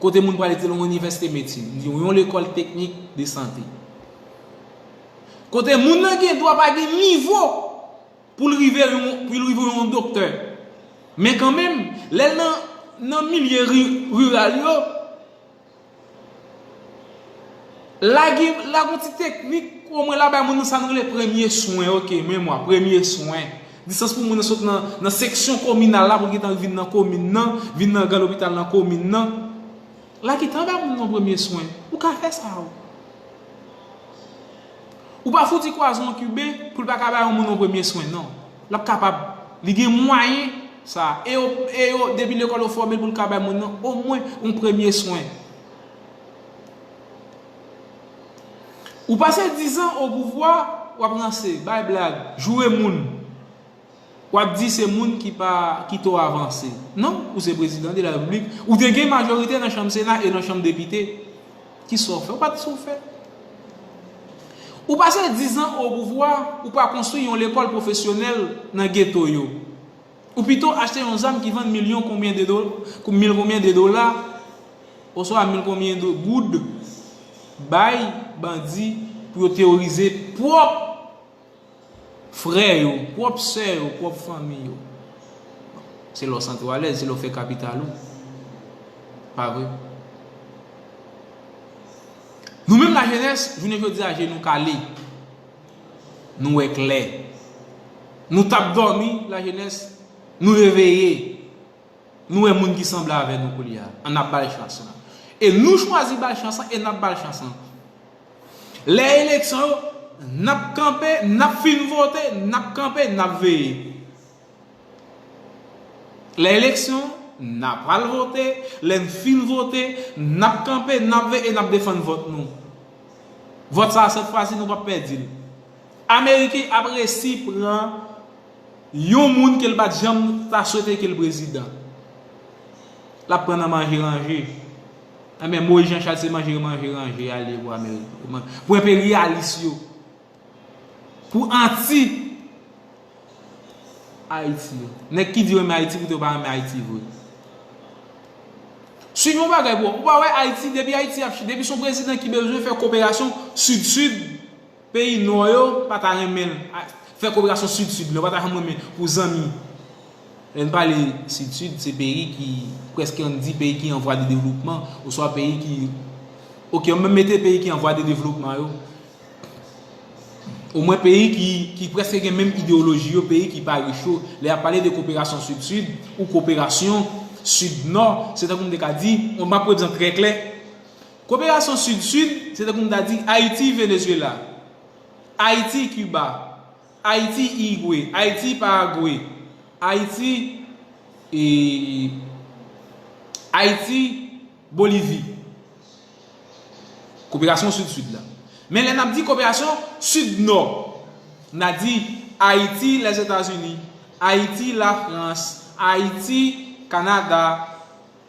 kote moun prale di yon inivèsite medsin. M di yon lekòl teknik de sante. Kote moun nan gen dwa pa gen nivo pou l rive yon, pou l rive yon doktè. Men kanmenm, lè l nan, nan milye ri-, riral yo, la gen, la gen ti teknik, omwen la bay moun nan sa nou rele premye swen, ok, memwa, premye swen. Distans pou moun nan sot nan, nan seksyon kominal la, pou l gentan vin nan komin nan, vin nan gran lopital nan komin nan. La gentan bay moun nan premye swen. Ou ka fè sa, ou. Ou pa fouti kwaze yon Kiben pou l pa ka bay yon moun yon premye swen, non. L ap kapab. Li gen mwayen sa. E yo, e yo, depi lekòl yo fòme l pou l ka bay moun nan omwen yon premye swen. Ou pase dizan o pouvwa, w ap ranse, bay blag, joure moun. W ap di se moun ki pa, ki twò avanse. Non, ou se prezidan de la repiblik. Ou te gen majorite nan chanm sena e nan chanm depite. Kisa w fè? Ou pa t sa w fè. Ou pase dizan o pouvwa, ou pa konstwi yon lekòl pwofesyonèl nan geto yo. Ou pito achte yon zam ki vann milyon konbyen de do-, mil konbyen de dola, oswa mil konbyen de goud, bay bandi pou yo teworize pwòp frè yo, pwòp sè yo, pwòp fanmi yo. Se lè w santi w alèz, se lè w fè kapital ou. Pa vre? Nou menm lajenès, jounen jodi a, je nou kale. Nou wè klè. Nou t ap dòmi, lajenès, nou reveye. Nou wè moun ki sanble avè nou koulye a. Ann ap ba l chans lan. E nou chwazi ba l chans lan e n ap ba l chans lan. Lè eleksyon yo, n ap kanpe, n ap fin vote, n ap kanpe, n ap veye. Lè eleksyon, n ap al vote, lè n fin vote, n ap kanpe, n ap veye e n ap defann vòt nou. Vòt sa a, sèt fwa si, nou p ap pèdi l. Ameriken ap resi pran yon moun ke l pa t janm ta swete ke l prezidan. L ap pran nan manje ranje. Enben, Moyiz Jan Chal se manje, manje ranje a li ye pou Ameriken. Pou enperyalis yo. Pou anti Ayiti yo. Nèg ki di yo renmen Ayiti, poutan yo pa renmen Ayiti vre. Suiv yon bagay, bro. Ou pa wè Ayiti, depi Ayiti ap, depi se yon prezidan ki bezwen fè koperasyon sid-sid, peyi nò yo pa ta renmen l. A, fè koperasyon sid-sid, yo pa ta janm renmen pou zanmi. Lè n pale sid-sid, se peyi ki, prèske ann di peyi ki an vwa de devlopman, oswa peyi ki, oke, ann menm mete peyi ki an vwa de devlopman yo. Omwen peyi ki, ki prèske gen menm ideyoloji yo, peyi ki pa rich yo. Lè y ap pale de koperasyon sid-sid ou koperasyon sid-nò, se tankou m te ka di, m ap pran egzanp trè klè. Koperasyon sid-sid, se tankou m ta di Ayiti, Venezuela, Ayiti, Kiba, Ayiti, Irigwe, Ayiti, Paragwe, Ayiti, e, Ayiti, Bolivi. Koperasyon sid-sid la. Men lè n ap di koperasyon sid-nò, n a di Ayiti, Lèzetazini, Ayiti, Lafrans, Ayiti, Kanada,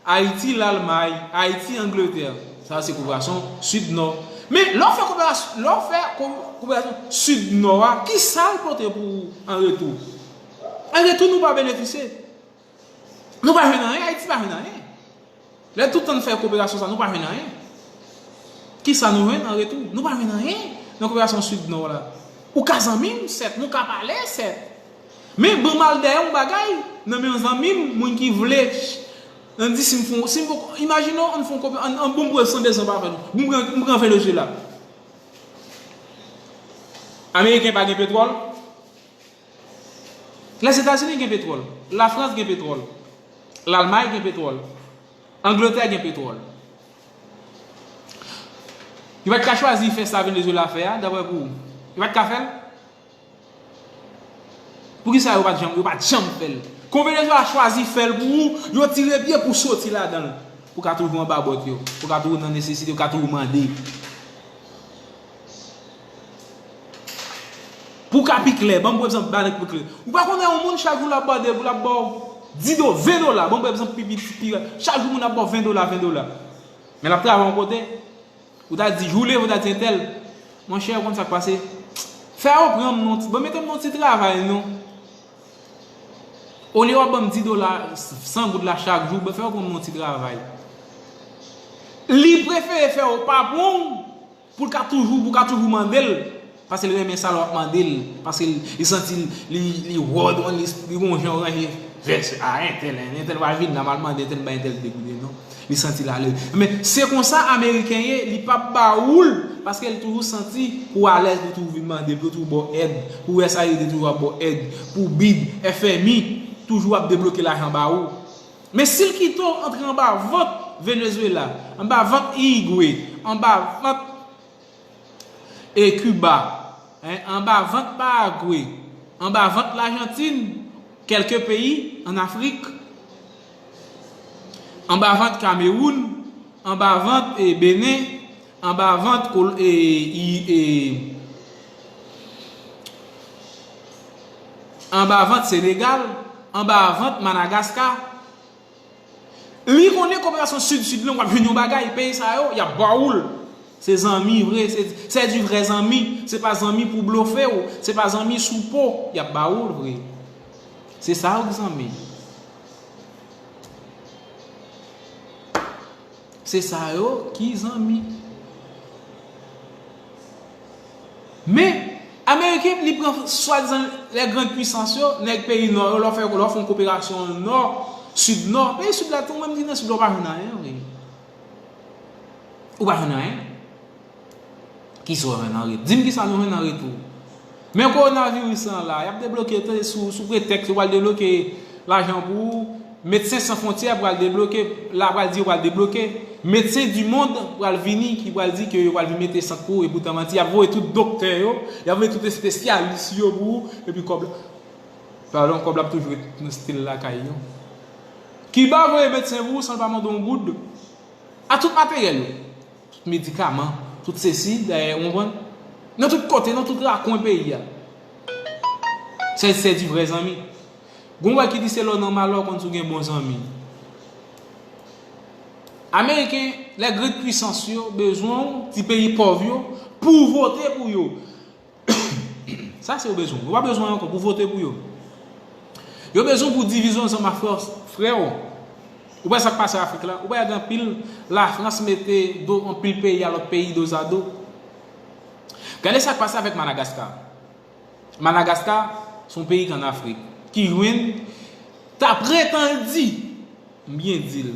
Ayiti, Lalmay, Ayiti, Angletè. Sa se koperasyon sid-nò. Men lè w fè koperasyon, lè w fè ko-, koperasyon sid-nò a, ki sa l pote pou ou an retou? An retou, nou pa benefisye. Nou pa jwenn anyen, Ayiti pa jwenn anyen. Lè tout tan n fè koperasyon sa, nou pa jwenn anyen. Kisa nou jwenn an retou? Nou pa jwenn anyen nan koperasyon sid-nò la. Ou ka zanmi m, sèt, nou ka pale, sèt. Men ban m al dèyè yon bagay nan men yon zanmi m, moun ki vle, nan di si m fon, si m fon, imajine w, ann fon kope, ann, ann bon m pran san dezan pa fè nou. M pran, m pran Venezuela. Ameriken pa gen petwòl? Lèzetazini gen petwòl. Lafrans gen petwòl. Lalmay gen petwòl. Angletè gen petwòl. Yo pa t ka chwazi fè sa Venezuela fè a, daprè pou ou? Yo pa t ka fè l? Poukisa yo pa t janm, yo pa t janm fè l? Kon Venezuela chwazi fè l pou ou, yo tire pye pou soti ladan l. Pou ka toujou anba bòt yo, pou ka toujou nan nesesite, pou ka toujou mande. Pou ka pi klè, ban m pran egzanp, ba nèg pi klè. Ou pa konnen yon moun chak jou l ap ba w de, l ap ba w dis do, ven dola, ban m pran egzanp pi, pi, pi, chak jou moun ap ba w ven dola, ven dola. Men l ap travay yon kote, ou ta di, jou leve, ou ta di entèl, monchè, ou konn sa k pase? Fè yo pran m nan ti, ban mete m nan ti travay, non. Olye w ap ban m dis dola, san goud la chak jou, ban fè yo pran m nan ti travay. Li prefere fè yo pa pran w, pou l ka toujou, pou w ka toujou mande l, paske l renmen sa lè w ap mande l, paske l, li santi l, li, li wòdon, li, li gon jan w ranje vès a entèl, entèl pa vin la, m al mande entèl, bay entèl de goud, non. Li santi l alèz. Men se konsa Ameriken ye, li p ap ba ou l, paske l toujou santi pou w alèz, pou toujou vin mande, pou toujou ba w èd, pou U S A I D toujou ap ba w èd, pou bid, F M I toujou ap debloke lajan ba ou. Men si l kite w antre anba vant Venezuela, anba vant Irigwe, anba vant e Kiba, en, anba vant Paragwe, anba vant Lajantin, kèlke peyi ann Afrik, anba vant Kamewoun, anba vant, e, Benen, anba vant Kol-, e, i, e, anba vant Senegal, anba vant Madagaska. Li konnen koperasyon sid-sid lan, w ap jwenn yon bagay. Peyi sa yo, y ap ba ou l. Se zanmi vre, se, se di vrè zanmi. Se pa zanmi pou blofe w, se pa zanmi sou po, y ap ba ou l vre. Se sa yo ki zanmi. Se sa yo ki zanmi. Men, Ameriken, li pran swadizan lè grann pwisans yo, nèg peyi nò yo, lè w fè, lè w fè yon koperasyon nò, sid nò, peyi sid la tou, menm ki nan sid la, ou pa jwenn anyen, wi. Ou pa jwenn anyen. Kisa w jwenn an retou? Di m kisa nou jwenn an retou. Men kowonaviris lan la, y ap debloke, tande, sou, sou pretèks yo pral debloke lajan pou ou. Medsen San Fwontyè pral debloke, la pral di yo pral debloke. Medsen di Mond pral vini, ki pral di ke yo pral vin mete sant pou ou, e poutan manti, y ap voye tout doktè yo, y ap voye tout espesyalis yo pou ou, epi kòb la, padon, kòb la ap toujou ret nan stil lakay yo. Kiba voye medsen pou ou san l pa mande yon goud. A tout materyèl yo. Tout medikaman, tout sesi, dayè, ou konprann? Nan tout kote, nan tout rakwen peyi a. Se, se di vrè zanmi. Gon bagay ki di se lè w nan malè w konn si w gen bon zanmi. Ameriken, lè grann pwisans yo bezwen w, ti peyi pòv yo, pou w vote pou yo. Sa se yo bezwen. Yo pa bezwen ankò pou vote pou yo. Yo bezwen pou divize w ansanm ak frè, frè w. Ou wè sa k pase Afrik la? Ou wè gen anpil Lafrans mete do anpil peyi a lòt peyi dozado. Gade sa k pase avèk Madagaskar. Madagaskar se yon peyi ki ann Afrik ki jwenn, ta pretann di, m byen di l,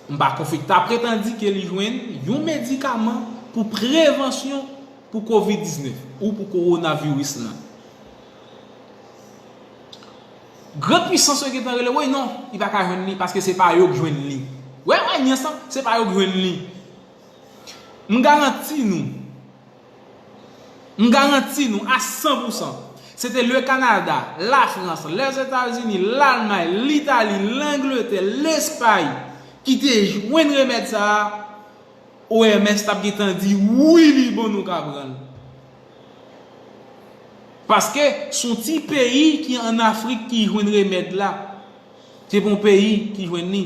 m pa konfime, ta pretann di ke li jwenn yon medikaman pou prevansyon pou kovid diznèf ou pou kowonaviris lan. Gran pwisans yo gentan rele, woy non, li pa ka jwenn li paske se pa yo k jwenn li. Wè, wè, nyan sa, se pa yo k jwenn li. M garanti nou, m garanti nou a san pou san, se te le Kanada, Lafrans, Lèzetazini, Lalmay, Litali, Langletè, Lespay ki te jwenn remèd sa a, O M S t ap gentan di, wi, li bon, nou ka pran l. Paske se yon ti peyi ki ann Afrik ki jwenn remèd la. Se pa yon peyi ki jwenn li.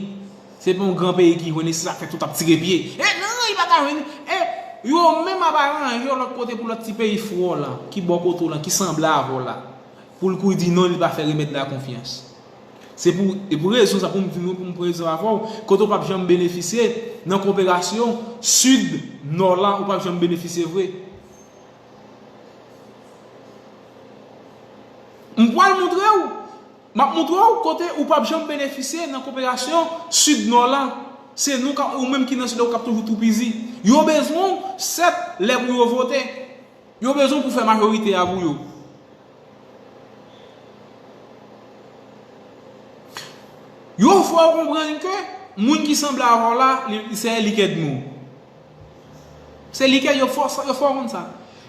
Se pa yon gran peyi ki jwenn li. Se sa k fè tout ap tire pye. E non, li pa ka jwenn li. E yo menm ap aranje yo lòt kote pou lòt ti peyi frè w la, ki bò kote w lan, ki sanble avè w la. Pou l kouri di non, li pa fè remèd la konfyans. Se pou, e pou rezon sa pou m di nou, pou m prezan avè w, kote w p ap janm benefisye nan koperasyon Sid Nò la, ou p ap janm benefisye vre. M pral montre w, m ap montre w kote ou p ap janm benefisye nan koperasyon Sid Nò la. Se nou k ap, ou menm ki nan Sid la, ou k ap toujou toupizi. Yo bezwen w, sèt, lè pou yo vote. Yo bezwen w pou fè majorite a pou yo. Yo fè w konprann ke moun ki sanble avè w la, li, se li k ènmi w. Se li k, yo fè w sa, yo fè w konn sa.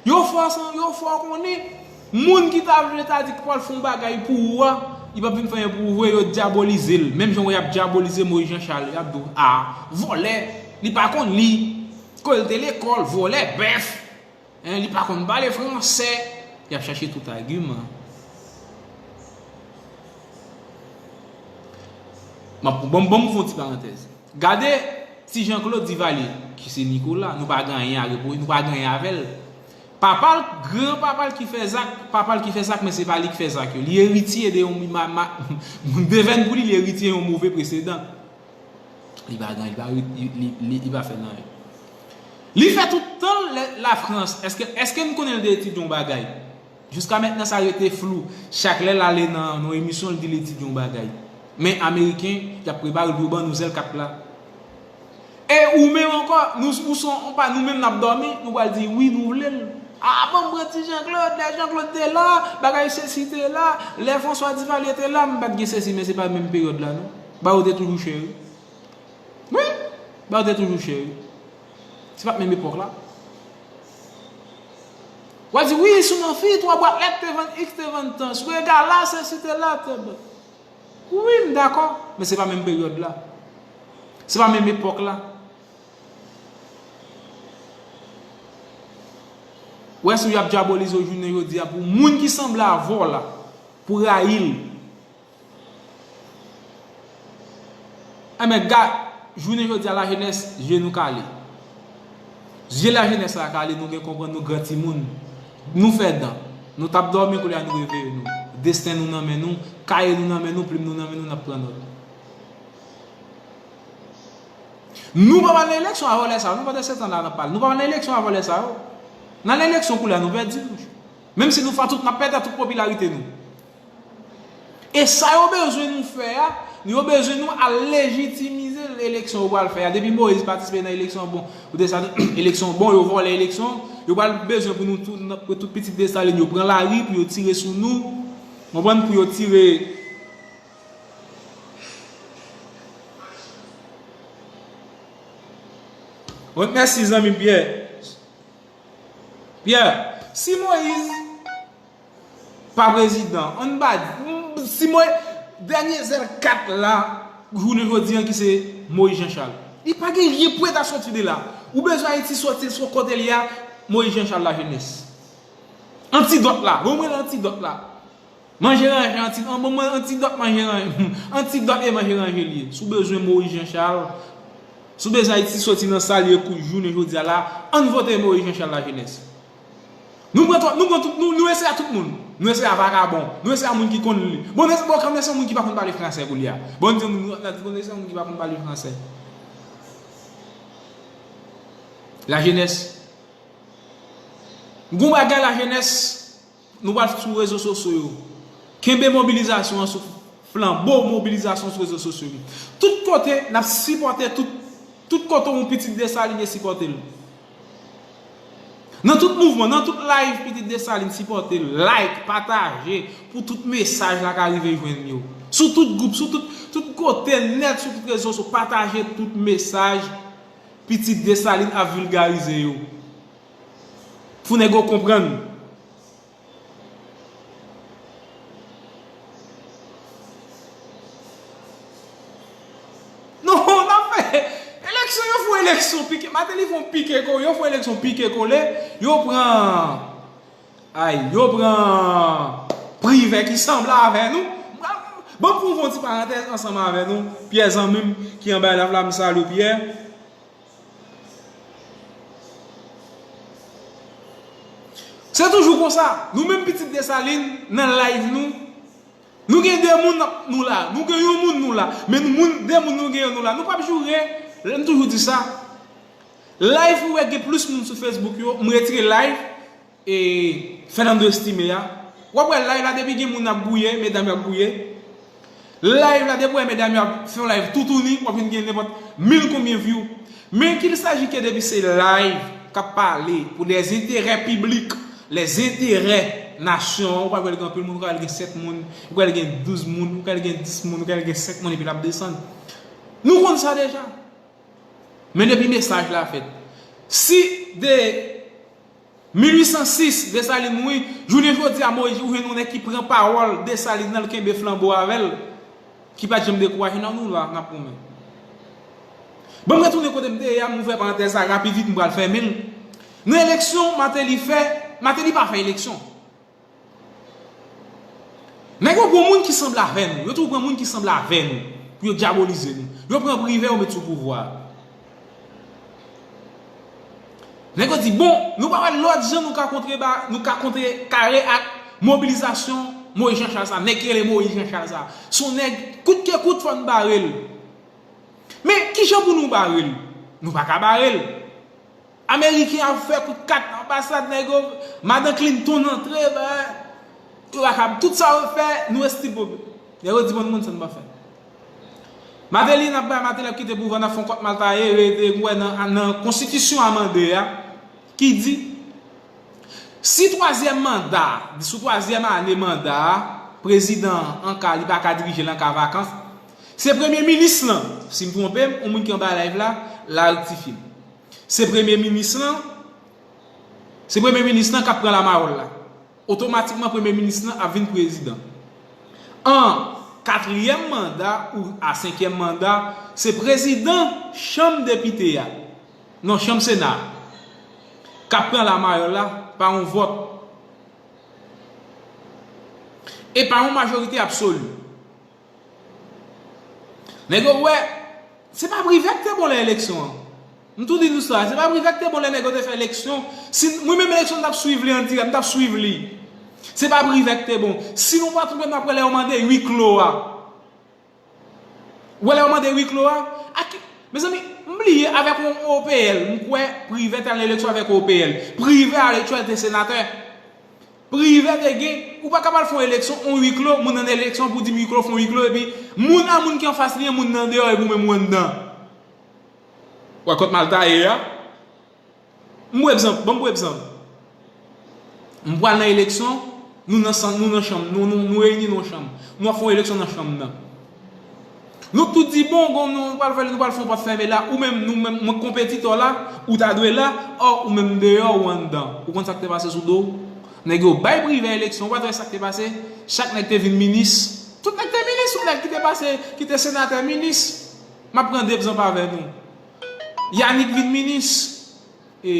Yo fè w sa, yo fè w konnen moun ki ta vle ta di k pral fè yon bagay pou ou a, li p ap vin fè anyen pou ou vre, yo dyabolize l. Menm jan w wè y ap dyabolize Moïse Jean Charles, y ap di w, a, vòlè, li pa konn li, ke l te lekòl, vòlè, bèf. Hein, li pa konn pale fransè. Y ap chache tout agiman. M ap, bon, bon, m fè yon ti parantèz. Gade ti Jean Claude Duvalier, ki se Nicolas, nou pa gen anyen a repwoche, nou pa gen anyen avè l. Papa l, gran papa l ki fè zak, papa l ki fè zak, men se pa li ki fè zak yo. Li eritye de yon ma, ma, devèn pou li, li eritye yon move presedan. Li pa gen, li pa, li, li, li, li pa fè nan. Li fè tout tan l Lafrans. Èske, èske n konnen l te etidye yon bagay? Jiska mentnan, sa rete flou. Chak lè l ale nan, nan yon emisyon, l di l etidye yon bagay. Men Ameriken, y ap prepare l pou yo ban nou zèl kat la. E ou menm ankò, nou, ou son, ou pa, nou menm n ap dòmi, nou pral di wi, nou vle l. A, ban m pran ti Jean Claude, lè Jean Claude te la, bagay sesi te la, lè François Duvalier te la, m pa t gen sesi, men se pa menm peryòd la, non. Ba yo te toujou chè, wi. Wi, ba yo te toujou chè, wi. Se pa t menm epòk la. W a di, wi, sou nan fi, twa bwat lèt te vann, X te vann tan. Sou ega la, sesi te la, te. Wi, m dakò, men se pa menm peryòd la. Se pa menm epòk la. Ou wè si y ap dyabolize w jounen jodi a pou moun ki sanble avè w la, pou rayi l. Enben, gad, jounen jodi a, lajenès, je nou kale. Je lajenès la kale, nou gen konprann, nou gran timoun. Nou fè dan. Nou t ap dòmi, kounye a nou reveye nou. Desten nou nan men nou, kaye nou nan men nou, plim nou nan men nou, n ap pran nòt. Nou pa pral nan eleksyon a vòlè sa yo, nou pandan se tan la n ap pale. Nou pa pral nan eleksyon a vòlè sa yo. N al eleksyon kounye a, nou pèdi, monchè. Menm si nou fè tout, n ap pèdi tout popilarite nou. E sa yo bezwen nou fè a, yo bezwen nou al lejitimize eleksyon yo pral fè a. Depi Moïse patisipe nan eleksyon bon, ou te sa, eleksyon bon, yo vòlè eleksyon, yo pral bezwen pou nou tou, pou tout pitit Desalin yo pran lari, pou yo tire sou nou, konprann, pou yo tire. Mèsi, zanmi m Pyè. Pyè, si Moïse pa prezidan, ann ba, si Moïse, dènye zèl kat la, jounen jodi a ki se Moïse Jean Charles. Li pa gen ryen pou ta soti de la. Ou bezwen Ayiti soti sou kote li a, Moïse Jean Charles lajenès. Antidòt la, ban mwen antidòt la. Manje ranje, anti, an, ban mwen antidòt manje ranje. Antidòt e manje ranje li ye. Si w bezwen Moïse Jean Charles, si w bezwen Ayiti soti nan sa l ye kou jounen jodi a la, ann vote Moïse Jean Charles lajenès. Nou pran tout, nou pran tout, nou, nou eseye a tout moun. Nou resi a vakabon. Nou resi a moun ki konn li. Bon, nou resi, bon, kan nou resi a moun ki pa konn pale fransè kounye a. Bon, nou di, nou, nou, nou resi a moun ki pa konn pale fransè. Lajenès. Gon bagay lajenès, nou pral sou rezo sosyo yo. Kenbe mobilizasyon an sou flanbo mobilizasyon sou rezo sosyo yo. Tout kote, n ap sipòte tout, tout kote yon pitit Desalin ye sipòte l. Nan tout mouvman, nan tout live pitit Desalin sipòte l, like, pataje, pou tout mesaj la ka rive jwenn yo. Sou tout gwoup, sou tout, tout kote nèt, sou tout rezo sosyo, pataje tout mesaj pitit Desalin ap vilgarize yo. Pou nèg yo konprann. Non, n ap fè eleksyon, yo fè eleksyon pike, Martelly fè yon pike kole, yo fè eleksyon pike kole, yo pran, ay, yo pran Privè ki sanble avè nou. Bon, pou m fè yon ti parantèz ansanm avè nou, Pyè zanmi m ki anba live la, m salye w, Pyè. Se toujou konsa. Nou menm pitit Desalin, nan live nou, nou gen de moun n ap, nou la. Nou gen yon moun nou la. Men nou moun, de moun nou gen nou la. Nou p ap joure. Lè m toujou di sa. Live ou wè gen plis moun sou Facebook yo, m retire live e Fernando Estime a. W ap wè live la depi gen moun ap gouye, medam yo ap gouye. Live la, depi w wè medam yo ap fè yon live toutouni, w ap vin gen nenpòt mil konbyen view. Men qu'il s'agit que depi se live k ap pale pou des intérêts publics, les intérêts nasyon an, ou pral wè l gen anpil moun, ou pral gen sèt moun, ou pral gen douz moun, ou pral gen dis moun, ou pral gen senk moun, epi l ap desann. Nou konn sa deja. Men depi mesaj la fèt. Si de mil uit san sis, Desalin mouri, jounen jodi a, Moyiz, ou jwenn yon nèg ki pran pawòl Desalin nan, l kenbe flanbo avè l, ki pa t janm dekouraje, nan nou la, n ap goumen. Bon, m retounen kote m te ye a, m ouvè parantèz sa rapid vit, m pral fèmen l. Nan eleksyon Martelly fè, Martelly pa fè eleksyon. Nèg yo pran moun ki sanble avè nou. Yo toujou pran moun ki sanble avè nou pou yo dyabolize nou. Yo pran Privè, yo met sou pouvwa a. Nèg yo di, bon, nou pa wè lòt jan nou ka kontre ba, nou ka kontre kare ak mobilizasyon Moyiz Jan Chal sa, nèg ki rele Moyiz Jan Chal sa. Se yon nèg kout ke kout, fò n bare l. Men, ki jan pou nou bare l? Nou pa ka bare l. Ameriken ap fè kout kat nan anbasad, nèg yo, madan Clinton antre, ba, yo pa ka, tout sa yo fè, nou estil pou, nèg yo di, bon, nou konn sa nou pa fè. Martelly, n ap bay Martelly ap kite pouvwa, n ap fè yon kòt maltaye, rete, ou wè nan, nan konstitisyon amande a, ki di, si twazyèm manda, sou twazyèm ane manda a, prezidan an ka, li pa ka dirije l an ka vakans, se premye minis lan, si m twonpe m, yon moun ki anba live la, la rektifye m. Se premye minis lan, se premye minis lan k ap pran lamayòl la. Otomatikman, premye minis lan ap vin prezidan. An katriyèm manda ou a senkyèm manda, se prezidan chanm depite a, non, chanm sena a, k ap pran lamayòl la pa yon vòt e pa yon majorite absoli. Nèg yo wè, se pa Privè k te bon lè eleksyon an. M tou di nou sa, se pa Privè k te bon lè nèg yo te fè eleksyon. Si mwen menm eleksyon m t ap swiv li an dirèk, m t ap swiv li. Se pa Privè k te bon. Si nou pa twonpe, n ap wè lè yo mande wi klo a. Ou wè lè yo mande wi klo a? Ak, mezanmi, m bliye avèk yon O P L, m kwè Privè t al nan eleksyon avèk O P L. Privè al eleksyon, l te senatè. Privè te gen, ou pa ka pral fè yon eleksyon, yon wi klo, moun nan eleksyon pou di m wi klo, fè yon wi klo, epi moun a moun ki anfas li an, moun nan deyò, epi ou menm ou anndan. Wè kòt maltaye a. M pran egzanp, ban m pran egzanp. M pral nan eleksyon, nou nan san, nou nan chanm, nou, nou, nou reyini nan yon chanm. Nou ap fè yon eleksyon nan chanm nan. Nou tout di, bon, bon, nou pral fè, nou pral fè yon pòt fèmen la, ou menm, nou menm, mwen konpetitè w la, ou ta dwe la, ò, ou menm deyò, ou anndan. Ou konn sa k te pase sou do w? Nèg yo bay Privè eleksyon, ou pa t wè sa k te pase? Chak nèg te vin minis. Tout nèg te minis, ou nèg ki te pase, ki te senatè, minis. M ap pran de egzanp avè nou. Yanick vin minis. E,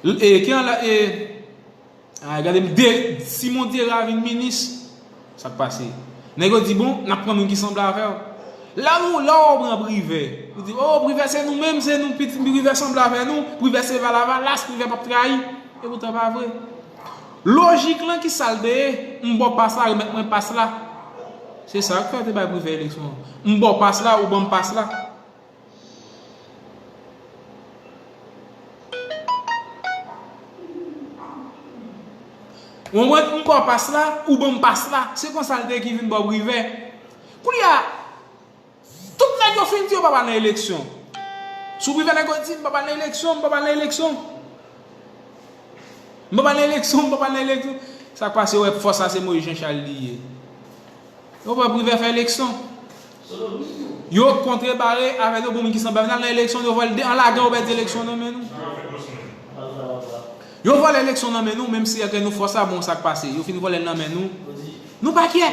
e, ki an la, e, a, gade m, de, Simon Dera vin minis. Sa k pase? Nèg yo di, bon, n ap pran moun ki sanble avè w. La nou, la w pran Privè. Ou di, o, Privè se nou menm, se nou, pitit Privè sanble avè nou, Privè se va Lavalas, Privè p ap trayi. E poutan pa vre. Lojik lan ki sa l te ye, m ba w pas la, remèt mwen pas la. Se sa k fè yo te bay Privè eleksyon an. M ba w pas la, ou ban m pas la. Ou konprann? M ba w pas la, ou ban m pas la. Se konsa l te ye ki vin ba w Privè. Kounye a, tout nèg yo fin di yo p ap al nan eleksyon. Sou Privè nèg yo di, "M p ap al nan eleksyon, m p ap al nan eleksyon. M p ap al nan eleksyon, m p ap al nan eleksyon." Sa k pase, yo wè fòs la se Moïse Jean Charles li ye. Yo pran Privè fè eleksyon. Yo kontre bare avè yo, bon moun ki sanble avè l nan eleksyon, yo vòlè an lagan, yo pèdi eleksyon nan men nou. Yo vòlè eleksyon nan men nou, menm si nou fòs la, bon, sa k pase. Yo fin vòlè l nan men nou. Nou pa kyè.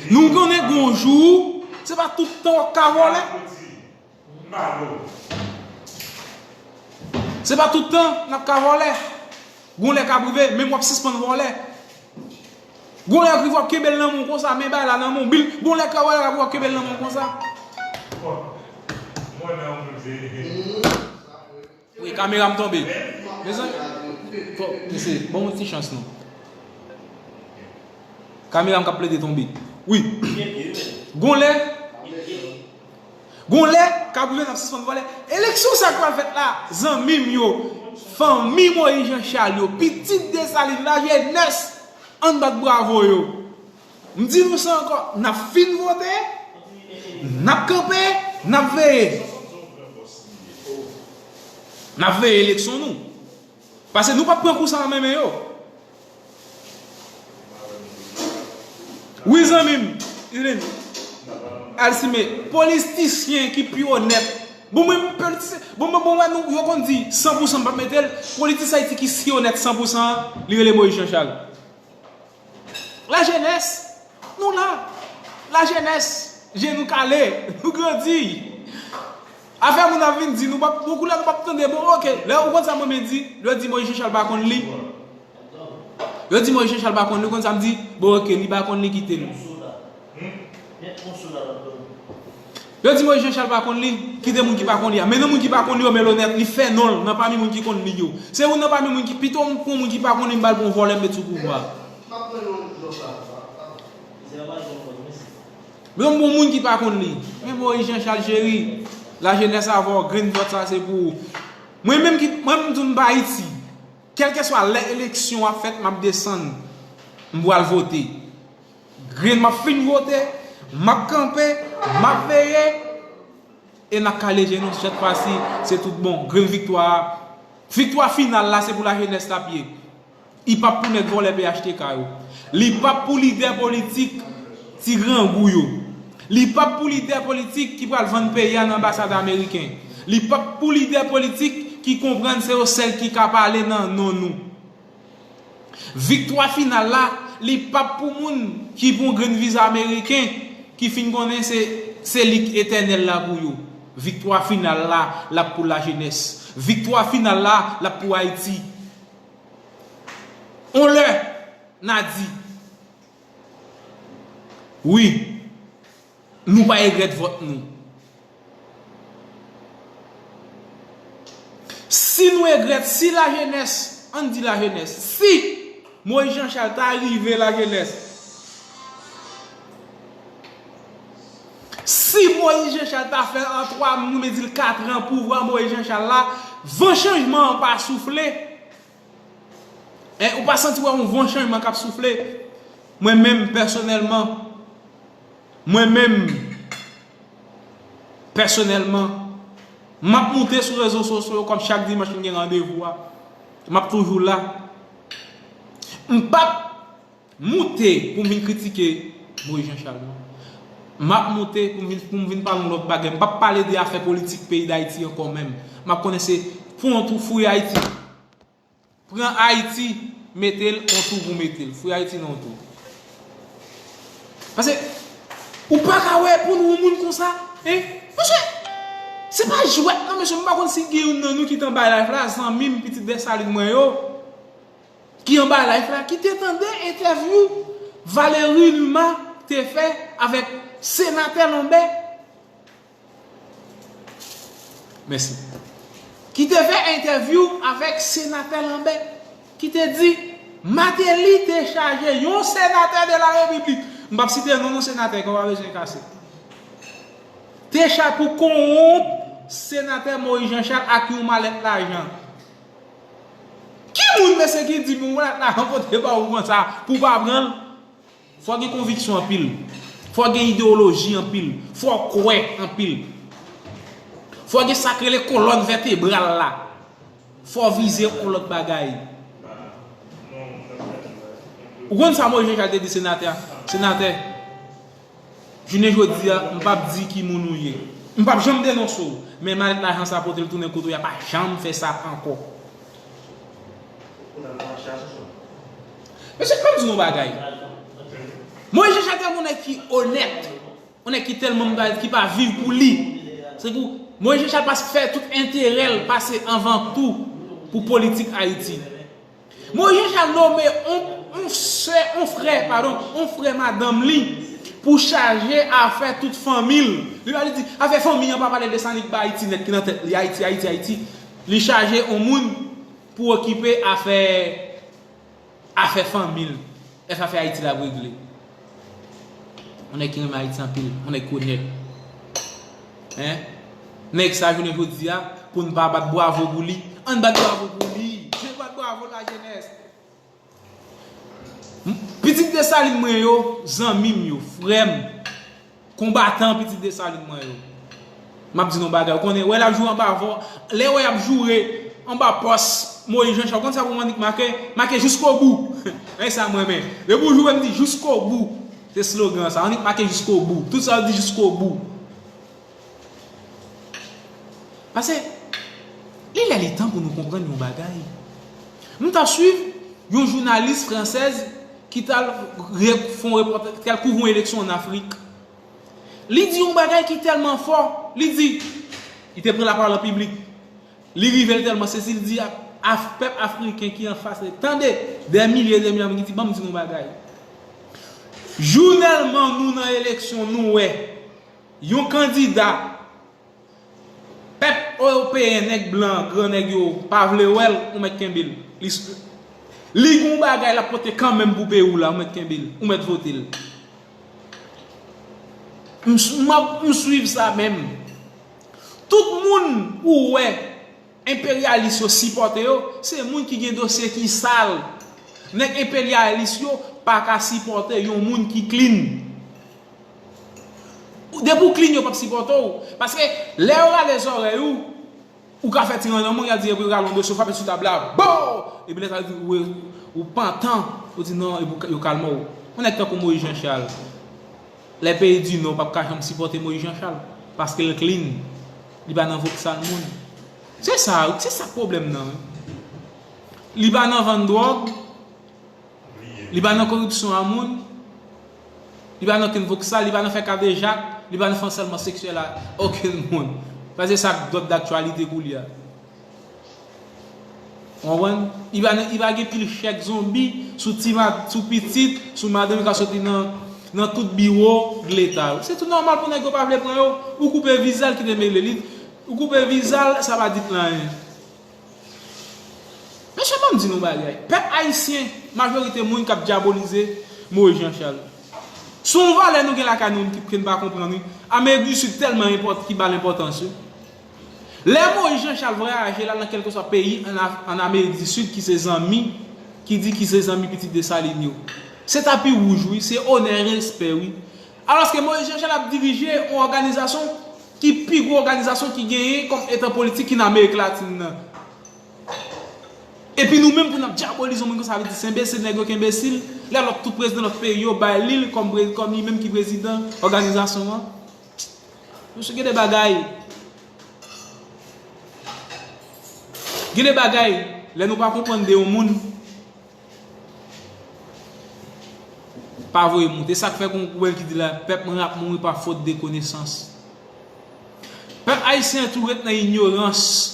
Nou konnen gon jou, se pa tout tan w ap ka vòlè. Se pa tout tan n ap ka vòlè. Gon lè k ap rive, menm w ap sispann vòlè. Gon lè k rive w ap kenbe l nan men w konsa, men bay la nan men w, bil, gon lè k rive w ap kenbe l nan men w konsa. Wi, kamera m tonbe. Mezanmi, fò, mesye, ban m yon ti chans non. Kamera m k ap plede tonbe. Wi. Gon lè, gon lè, k ap rive n ap sispann vòlè. Eleksyon sa k pral fèt la, zanmi m yo, fanmi Moïse Jean Charles yo, pitit Desalin, lajenès, ann bat bravo yo. M di nou sa ankò, n ap fin vote, n ap kanpe, n ap veye. N ap veye eleksyon nou. Paske nou p ap pran kou sa nan men yo. Wi, zanmi m, Irin, Alcime, politisyen ki pi onèt. Bon, mwen, politisyen, bon, mwen, bon, mwen, nou, yo konn di san pou san m p ap mete l. Politisyen Ayiti ki si onèt san pou san an, li rele Moïse Jean Charles. Lajenès, nou la. Lajenès, je nou kale, nou grandi. Afè moun ap vin di, nou p ap, bon, koulè nou p ap tande, bon, oke. Lè ou konn sa mwen menm di, lè yo di Moïse Jean Charles pa konn li. Yo di Moïse Jean Charles pa konn li, ou konn sa m di, bon, oke, li pa konn li, kite l. Yo di Moïse Jean Charles pa konn li, kite moun ki pa konn li a. Men nan moun ki pa konn li yo, men l onèt, li fè non l nan pami moun ki konn li yo. Se youn nan pami moun ki, pito m pran moun ki pa konn li, m ba l pou yon vòlè, m met sou pouvwa. Men yon bon moun ki pa konn li. Men Moïse Jean Charles Jerry, lajenès avè w, grenn vòt sa se pou ou. Mwen menm ki, mwen menm m di w m pa Ayiti. Kèlkeswa lè eleksyon ap fèt, m ap desann. M pral vote. Grenn m ap fin vote, m ap kanpe, m ap veye, e n ap kale je nou, sèt fwa si, se tout bon. Grenn viktwa a, viktwa final la, se pou lajenès l ap ye. Li p ap pou nèg vòlè P H T K yo. Li p ap pou lidè politik ti grangou yo. Li p ap pou lidè politik ki pral vann peyi a nan anbasad ameriken. Li p ap pou lidè politik ki konprann se yo sèl ki ka pale nan non nou. Viktwa final la, li p ap pou moun ki pran grenn viza ameriken, ki fin konnen se, se li k etènèl la pou yo. Viktwa final la, l ap pou lajenès. Viktwa final la, l ap pou Ayiti. On lè, n a di, wi, nou pa regrèt vòt nou. Si nou regrèt, si lajenès, ann di lajenès, si Moïse Jean Charles ta rive lajenès, si Moïse Jean Charles ta fè an twa, nou mezi l katran pouvwa Moïse Jean Charles la, van chanjman an pa soufle. En, ou pa santi wè yon van chanjman k ap soufle? Mwen menm pèsonèlman, mwen menm pèsonèlman, m ap moute sou rezo sosyo yo kòm chak dimanch m gen randevou a. M ap toujou la. M p ap moute pou m vin kritike Moïse Jean Charles non. M ap moute pou m vin, pou m vin pale yon lòt bagay. M p ap pale de afè politik peyi Dayiti ankò menm. M ap konnen se pou yon tou fouye Ayiti. Pran Ayiti, mete l on tou pou mete l. Fouye Ayiti nan on tou. Paske, ou pa ka wè pou nou yon moun konsa, en? Mesye, se pa jwèt non, mesye. M pa konn si gen youn nan nou ki t anba live la, zanmi m, pitit Desalin mwen yo, ki anba live la, ki te tande entèvyou Valéry Numa te fè avèk senatè Lambert. Mèsi. Ki te fè entèvyou avèk senatè Lambert. ki te di Martelly te chaje yon senatè de la Repiblik, m p ap site non, non senatè, kè w pa bezwen kase, te chaje pou kowonp senatè Moïse Jean Charles ak yon malèt lajan. Ki moun, mesye, ki di pou yon malèt lajan pote ba ou konsa pou w pa pran l? Fò gen konviksyon anpil. Fò gen ideyoloji anpil. Fò kwè anpil. Fò gen sa k rele kolòn vètebral la. Fò vize yon lòt bagay. Ou konn sa Moïse Jean Charles te di senatè a? Senatè, jounen jodi a, m p ap di ki moun ou ye. M p ap janm denonse w. Men malèt lajan sa pote l tounen kote w ye a, pa janm fè sa ankò. Mesye, ban m di nou yon bagay. Moïse Jean Charles te yon nèg ki onèt, yon nèg ki tèlman, ki pa viv pou li. Se pou Moïse Jean Charles pa fè tout enterè l pase anvan tou pou politik Ayiti. Moïse Jean Charles nome yon, yon sè, yon frè, padon, yon frè madanm li pou chaje afè tout fanmi l. Li pa, li di, afè fanmi an pa pale de sa, li ba Ayiti nèt ki nan tèt li, Ayiti, Ayiti, Ayiti. Li chaje yon moun pou okipe afè, afè fanmi l. Afè Ayiti l ap regle. Yon nèg ki renmen Ayiti anpil, yon nèg ki onèt. Hein? Nèg sa, jounen jodi a, pou n pa bat bwavo pou li, ann bat bwavo pou li. Se bat bwavo, lajenès. M-, pitit Desalin mwen yo, zanmi m yo, frè m, konbatan pitit Desalin mwen yo. M ap di nou yon bagay, ou konnen, wè l ap joure anba vò, lè wè y ap joure anba pòs Moïse Jean Charles, ou konn sa pou m annik make, make jusqu'au bout. E sa m renmen. Depi w joure, m di jusqu'au bout. Se slogan sa, annik make jusqu'au bout. Tout sa yo di jusqu'au bout. Paske, li lè li tan pou nou konprann yon bagay. M t ap swiv yon jounalis fransèz ki t al re-, fè yon repòtaj, ki t al kouvri yon eleksyon ann Afrik. Li di yon bagay ki tèlman fò. Li di, li te pran lapawòl an piblik. Li rive l tèlman sezi, li di, Af-, pèp afriken ki anfas li, tande, dè milye, dè milye, li di, ban m di nou yon bagay. Jounèlman nou nan eleksyon, nou wè yon kandida, pèp ewopeyen, nèg blan, gran nèg yo pa vle wè l, ou mèt kenbe l. Li, li gon bagay l ap pote kanmenm pou peyi w la, ou mèt kenbe l, ou mèt vote l. M, m ap, m swiv sa menm. Tout moun ou wè enperyalis yo sipòte yo, se moun ki gen dosye ki sal. Nèg enperyalis yo pa ka sipòte yon moun ki clean. Depi w clean, yo p ap sipòte w. Paske lè yo rale zòrèy ou, ou ka fè ti rann nan men, y a di, epi yo rale yon dosye, frape sou tab la, bo! Epi lè sa yo di, ou, ou pantan, ou di non, epi yo kalme w. Yon nèg tankou Moïse Jean Charles, lè peyi di nò p ap ka janm sipòte Moïse Jean Charles, paske l clean, li pa nan voksal moun. Se sa, se sa k pwoblèm nan, wi. Li pa nan vann dwòg, li pa nan koripsyon a moun, li pa nan okenn voksal, li pa nan fè kadejak, li pa nan fè ansèlman seksyèl a okenn moun. Paske sa k dòt daktyalite koulye a. Ou konprann? Li pa nan, li pa gen pil chèk zonbi sou ti ma-, sou pitit, sou madanm ki ka soti nan, nan tout biwo leta yo. Se tou nòmal pou nèg yo pa vle pran yo. Ou koupe viza l, kite mele li. Ou koupe viza l, sa pa di l anyen. Mesye, ban m di nou bagay. Pèp ayisyen, majorite moun k ap dyabolize Moïse Jean Charles. Se yon valè nou gen lakay nou ki, ke n pa konprann, wi. Amerik di Sid tèlman enpòt-, ki ba l enpòtans, wi. Lè Moïse Jean Charles vwayaje, l al nan kèlkeswa peyi ann Af-, ann Amerik di Sid ki se zanmi, ki di ki se zanmi pitit Desalin yo. Se tapi wouj, wi, se onè, respè, wi. Alòske Moïse Jean Charles ap dirije yon òganizasyon ki pi gwo òganizasyon ki genyen kòm etan politik ki nan Amerik Latin nan. Epi nou menm pou n ap dyabolize yon moun konsa, vle di se enbesil, nèg yo ki enbesil, lè lòt tout prezidan lòt peyi yo bay li l kòm pre-, kòm li menm ki prezidan òganizasyon an. Mesye, gen de bagay. Gen de bagay, lè nou pa konprann de yon moun, pa voye moute. Sa k fè gon goumen ki di la, pèp mwen ap mouri pa fot de konesans. Pèp ayisyen an tou ret nan inyorans.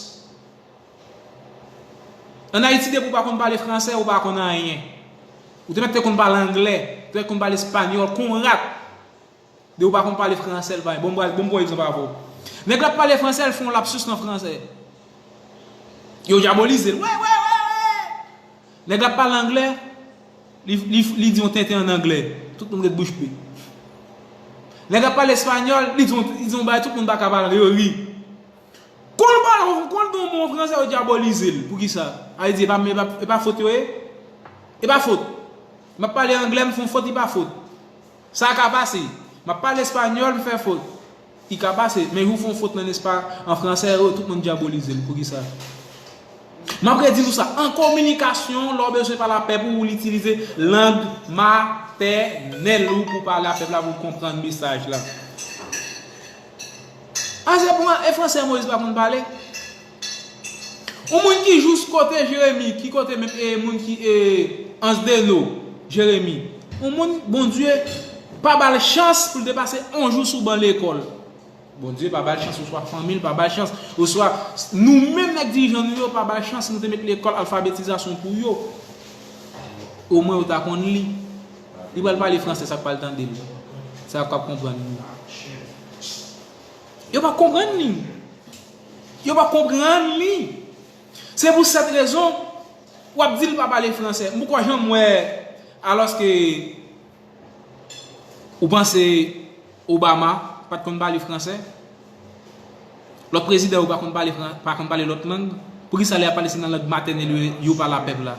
Ann Ayiti, depi w pa konn pale fransè, ou pa konn anyen. Ou te mèt te konn pale anglè, te mèt konn pale espanyòl, kon rat. Depi w pa konn pale fransè, l pa, bon, bon, bon, bon egzanp avè w. Nèg la ap pale fransè, l fè yon lapsus nan fransè. Yo dyabolize l. Wè, wè, wè, wè! Nèg la ap pale anglè, li, li, li di yon tenten an anglè. Tout moun ret bouch be. Nèg la ap pale espanyòl, li di yon, li di yon bagay, tout moun pa ka pale anglè, yo ri. Kon l pale, kon l di yon mo an fransè, yo dyabolize l. Poukisa? Sa vle di, e pa, e pa, e pa fot yo ye? E pa fot. M ap pale anglè, m fè yon fot, li pa fot. Sa ka pase. M ap pale espanyòl, m fè fot. Li ka pase. Men jou w fè yon fot nan espa, an fransè, yo, tout moun dyabolize l. Poukisa? M ap redi nou sa. An kominikasyon, lè w bezwen pale a pèp ou, ou itilize lang matènèl ou pou pale a pèp la, pou konprann mesaj la. A, se pou e fransè Moyiz pa konn pale? Yon moun ki jous kote Jeremi, ki kote menm e moun ki e Ansdeno, Jeremi. Yon moun Bondye pa ba l chans pou l te pase yon jou sou ban lekòl. Bondye pa ba l chans, oswa fanmi l pa ba l chans, oswa nou menm nèg dirijan nou yo pa ba l chans, nou te met lekòl alfabetizasyon pou yo. Omwen yo ta konn li. Li pral pale fransè, sa k pral tande l, sa k ap konprann li. Yo pa konprann li. Yo pa konprann li. Se pou sèt rezon, w ap di l pa pale fransè. M poko janm wè, alòske ou panse Obama pa t konn pale fransè? Lòt prezidan yo pa konn pale fran-, pa konn pale lòt lang? Poukisa lè y ap pale se nan lang matènèl yo, yo pale a pèp la?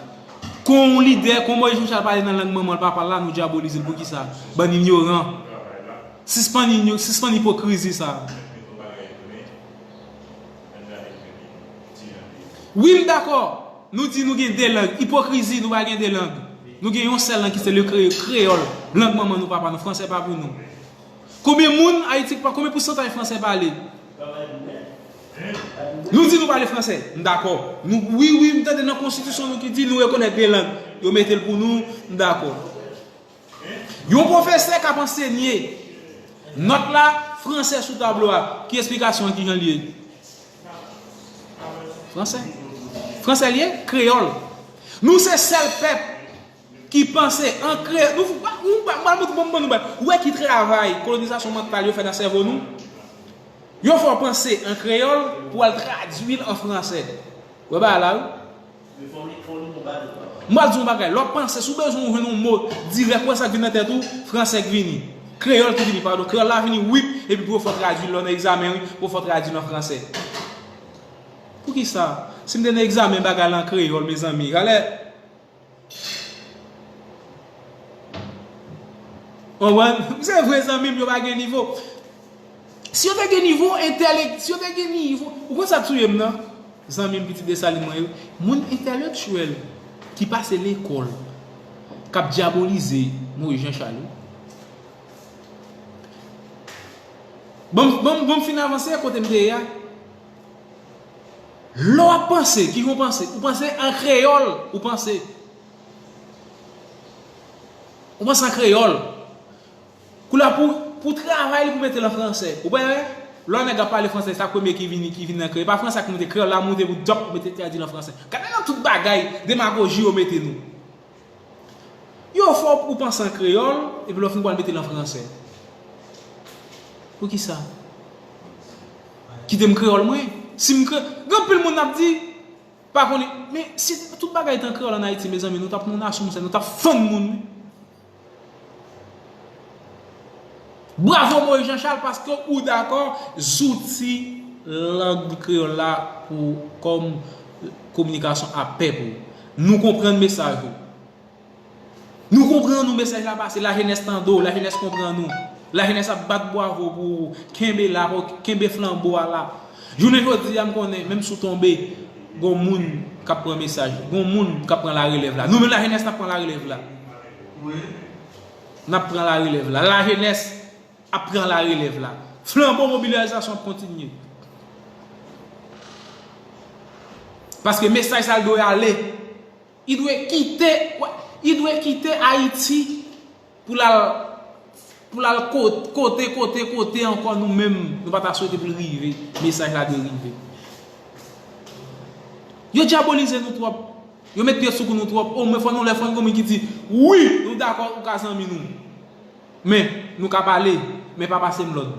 Kon yon lidè, kon Moyiz Janchal pale nan lang manman l, papa l la, nou dyabolize l. Poukisa? Bann inyoran. Sispann inyo-, sispann ipokrizi sa. Wi, m dakò. Nou di nou gen de lang. Ipokrizi, nou pa gen de lang. Nou gen yon sèl lang ki se le kre-, kreyòl. Lang manman nou, papa nou. Fransè pa pou nou. Konbyen moun Ayiti ki pa, konbyen pousantaj fransè pale? Nou di nou pale fransè. M dakò. Nou, wi, wi, m tande nan konstitisyon nou ki di nou rekonèt de lang. Yo mete l pou nou, m dakò. Yon pwofesè k ap ansenye nòt la, fransè sou tablo a. Ki esplikasyon an, kijan l ye? Fransè. Fransè l ye? Kreyòl. Nou se sèl pèp ki panse an kreyòl. Nou, nou, nou, nou, nou, nou, nou, ou wè ki travay kolonizasyon mantal yo fè nan sèvo nou? Yo fè w panse an kreyòl pou w al tradui l an fransè. Ou wè bagay la, wi. M pral di w yon bagay, lè w panse, si w bezwen w jwenn yon mo dirèk, ou wè sa k vin nan tèt ou, fransè k vini. Kreyòl ki vini, padon. Kreyòl la vini, wip, epi pou yo fè w tradui l, lè w nan egzamen, wi, pou yo fè w tradui l an fransè. Poukisa? Si m te nan egzamen bagay la an kreyòl, mezanmi, alè, konprann? Se vre, zanmi m, yo pa gen nivo. Si yo te gen nivo entèlek-, si yo te gen nivo, ou konn sa k touye m nan? Zanmi m, pitit Desalin mwen yo, moun entèlektyèl ki pase lekòl, k ap dyabolize Moyiz Janchal, wi. Bon, bon, bon, m fin avanse kote m te ye a. Lè w ap panse, ki jan w panse? Ou panse an kreyòl, ou panse. Ou panse an kreyòl. Koulye a pou, pou travay li pou mete l an fransè. Ou pa wè? Lè yon nèg ap pale fransè, sa premye ki vini, ki vini nan kreyòl. Pa fransè a ki moute, kreyòl la moute pou djòp mete tradui l an fransè. Gade nan tout bagay, demagoji yo mete nou. Yo fè w panse an kreyòl, epi lè w fin pral mete l an fransè. Poukisa? Kite m kreyòl mwen. Si m kre-, gen anpil moun ap di, pa konnen, men si tout bagay te an kreyòl ann Ayiti, mezanmi, nou t ap nan yon nasyon, monchè, nou t ap fann moun, wi. Bravo Moyiz Janchal, paske ou dakò zouti lang kreyòl la pou kòm kominikasyon a pèp ou. Nou konprann mesaj ou. Nou konprann ou, mesaj la pase, lajenès tande w, lajenès konprann ou. Lajenès ap bat bwavo pou ou. Kenbe la, pou kenbe flanbo a la. Jounen jodi a, m konnen, menm si w tonbe, gon moun k ap pran mesaj, gon moun k ap pran larelèv la. Nou menm lajenès, n ap pran larelèv la. N ap pran larelèv la. Lajenès ap pran larelèv la. Flanbo mobilizasyon ap kontinye. Paske mesaj sa l dwe ale. Li dwe kite, li dwe kite Ayiti pou l al, pou l al ko-, kote, kote, kote ankò nou menm, nou pa ta swete pou l rive. Mesaj la dwe rive. Yo dyabolize nou twòp. Yo met pye sou kou nou twòp. O, men fò nou lè fò n gon moun ki di, wi, nou dakò, ou ka zanmi nou. Men, nou ka pale, men pa pase m lòd.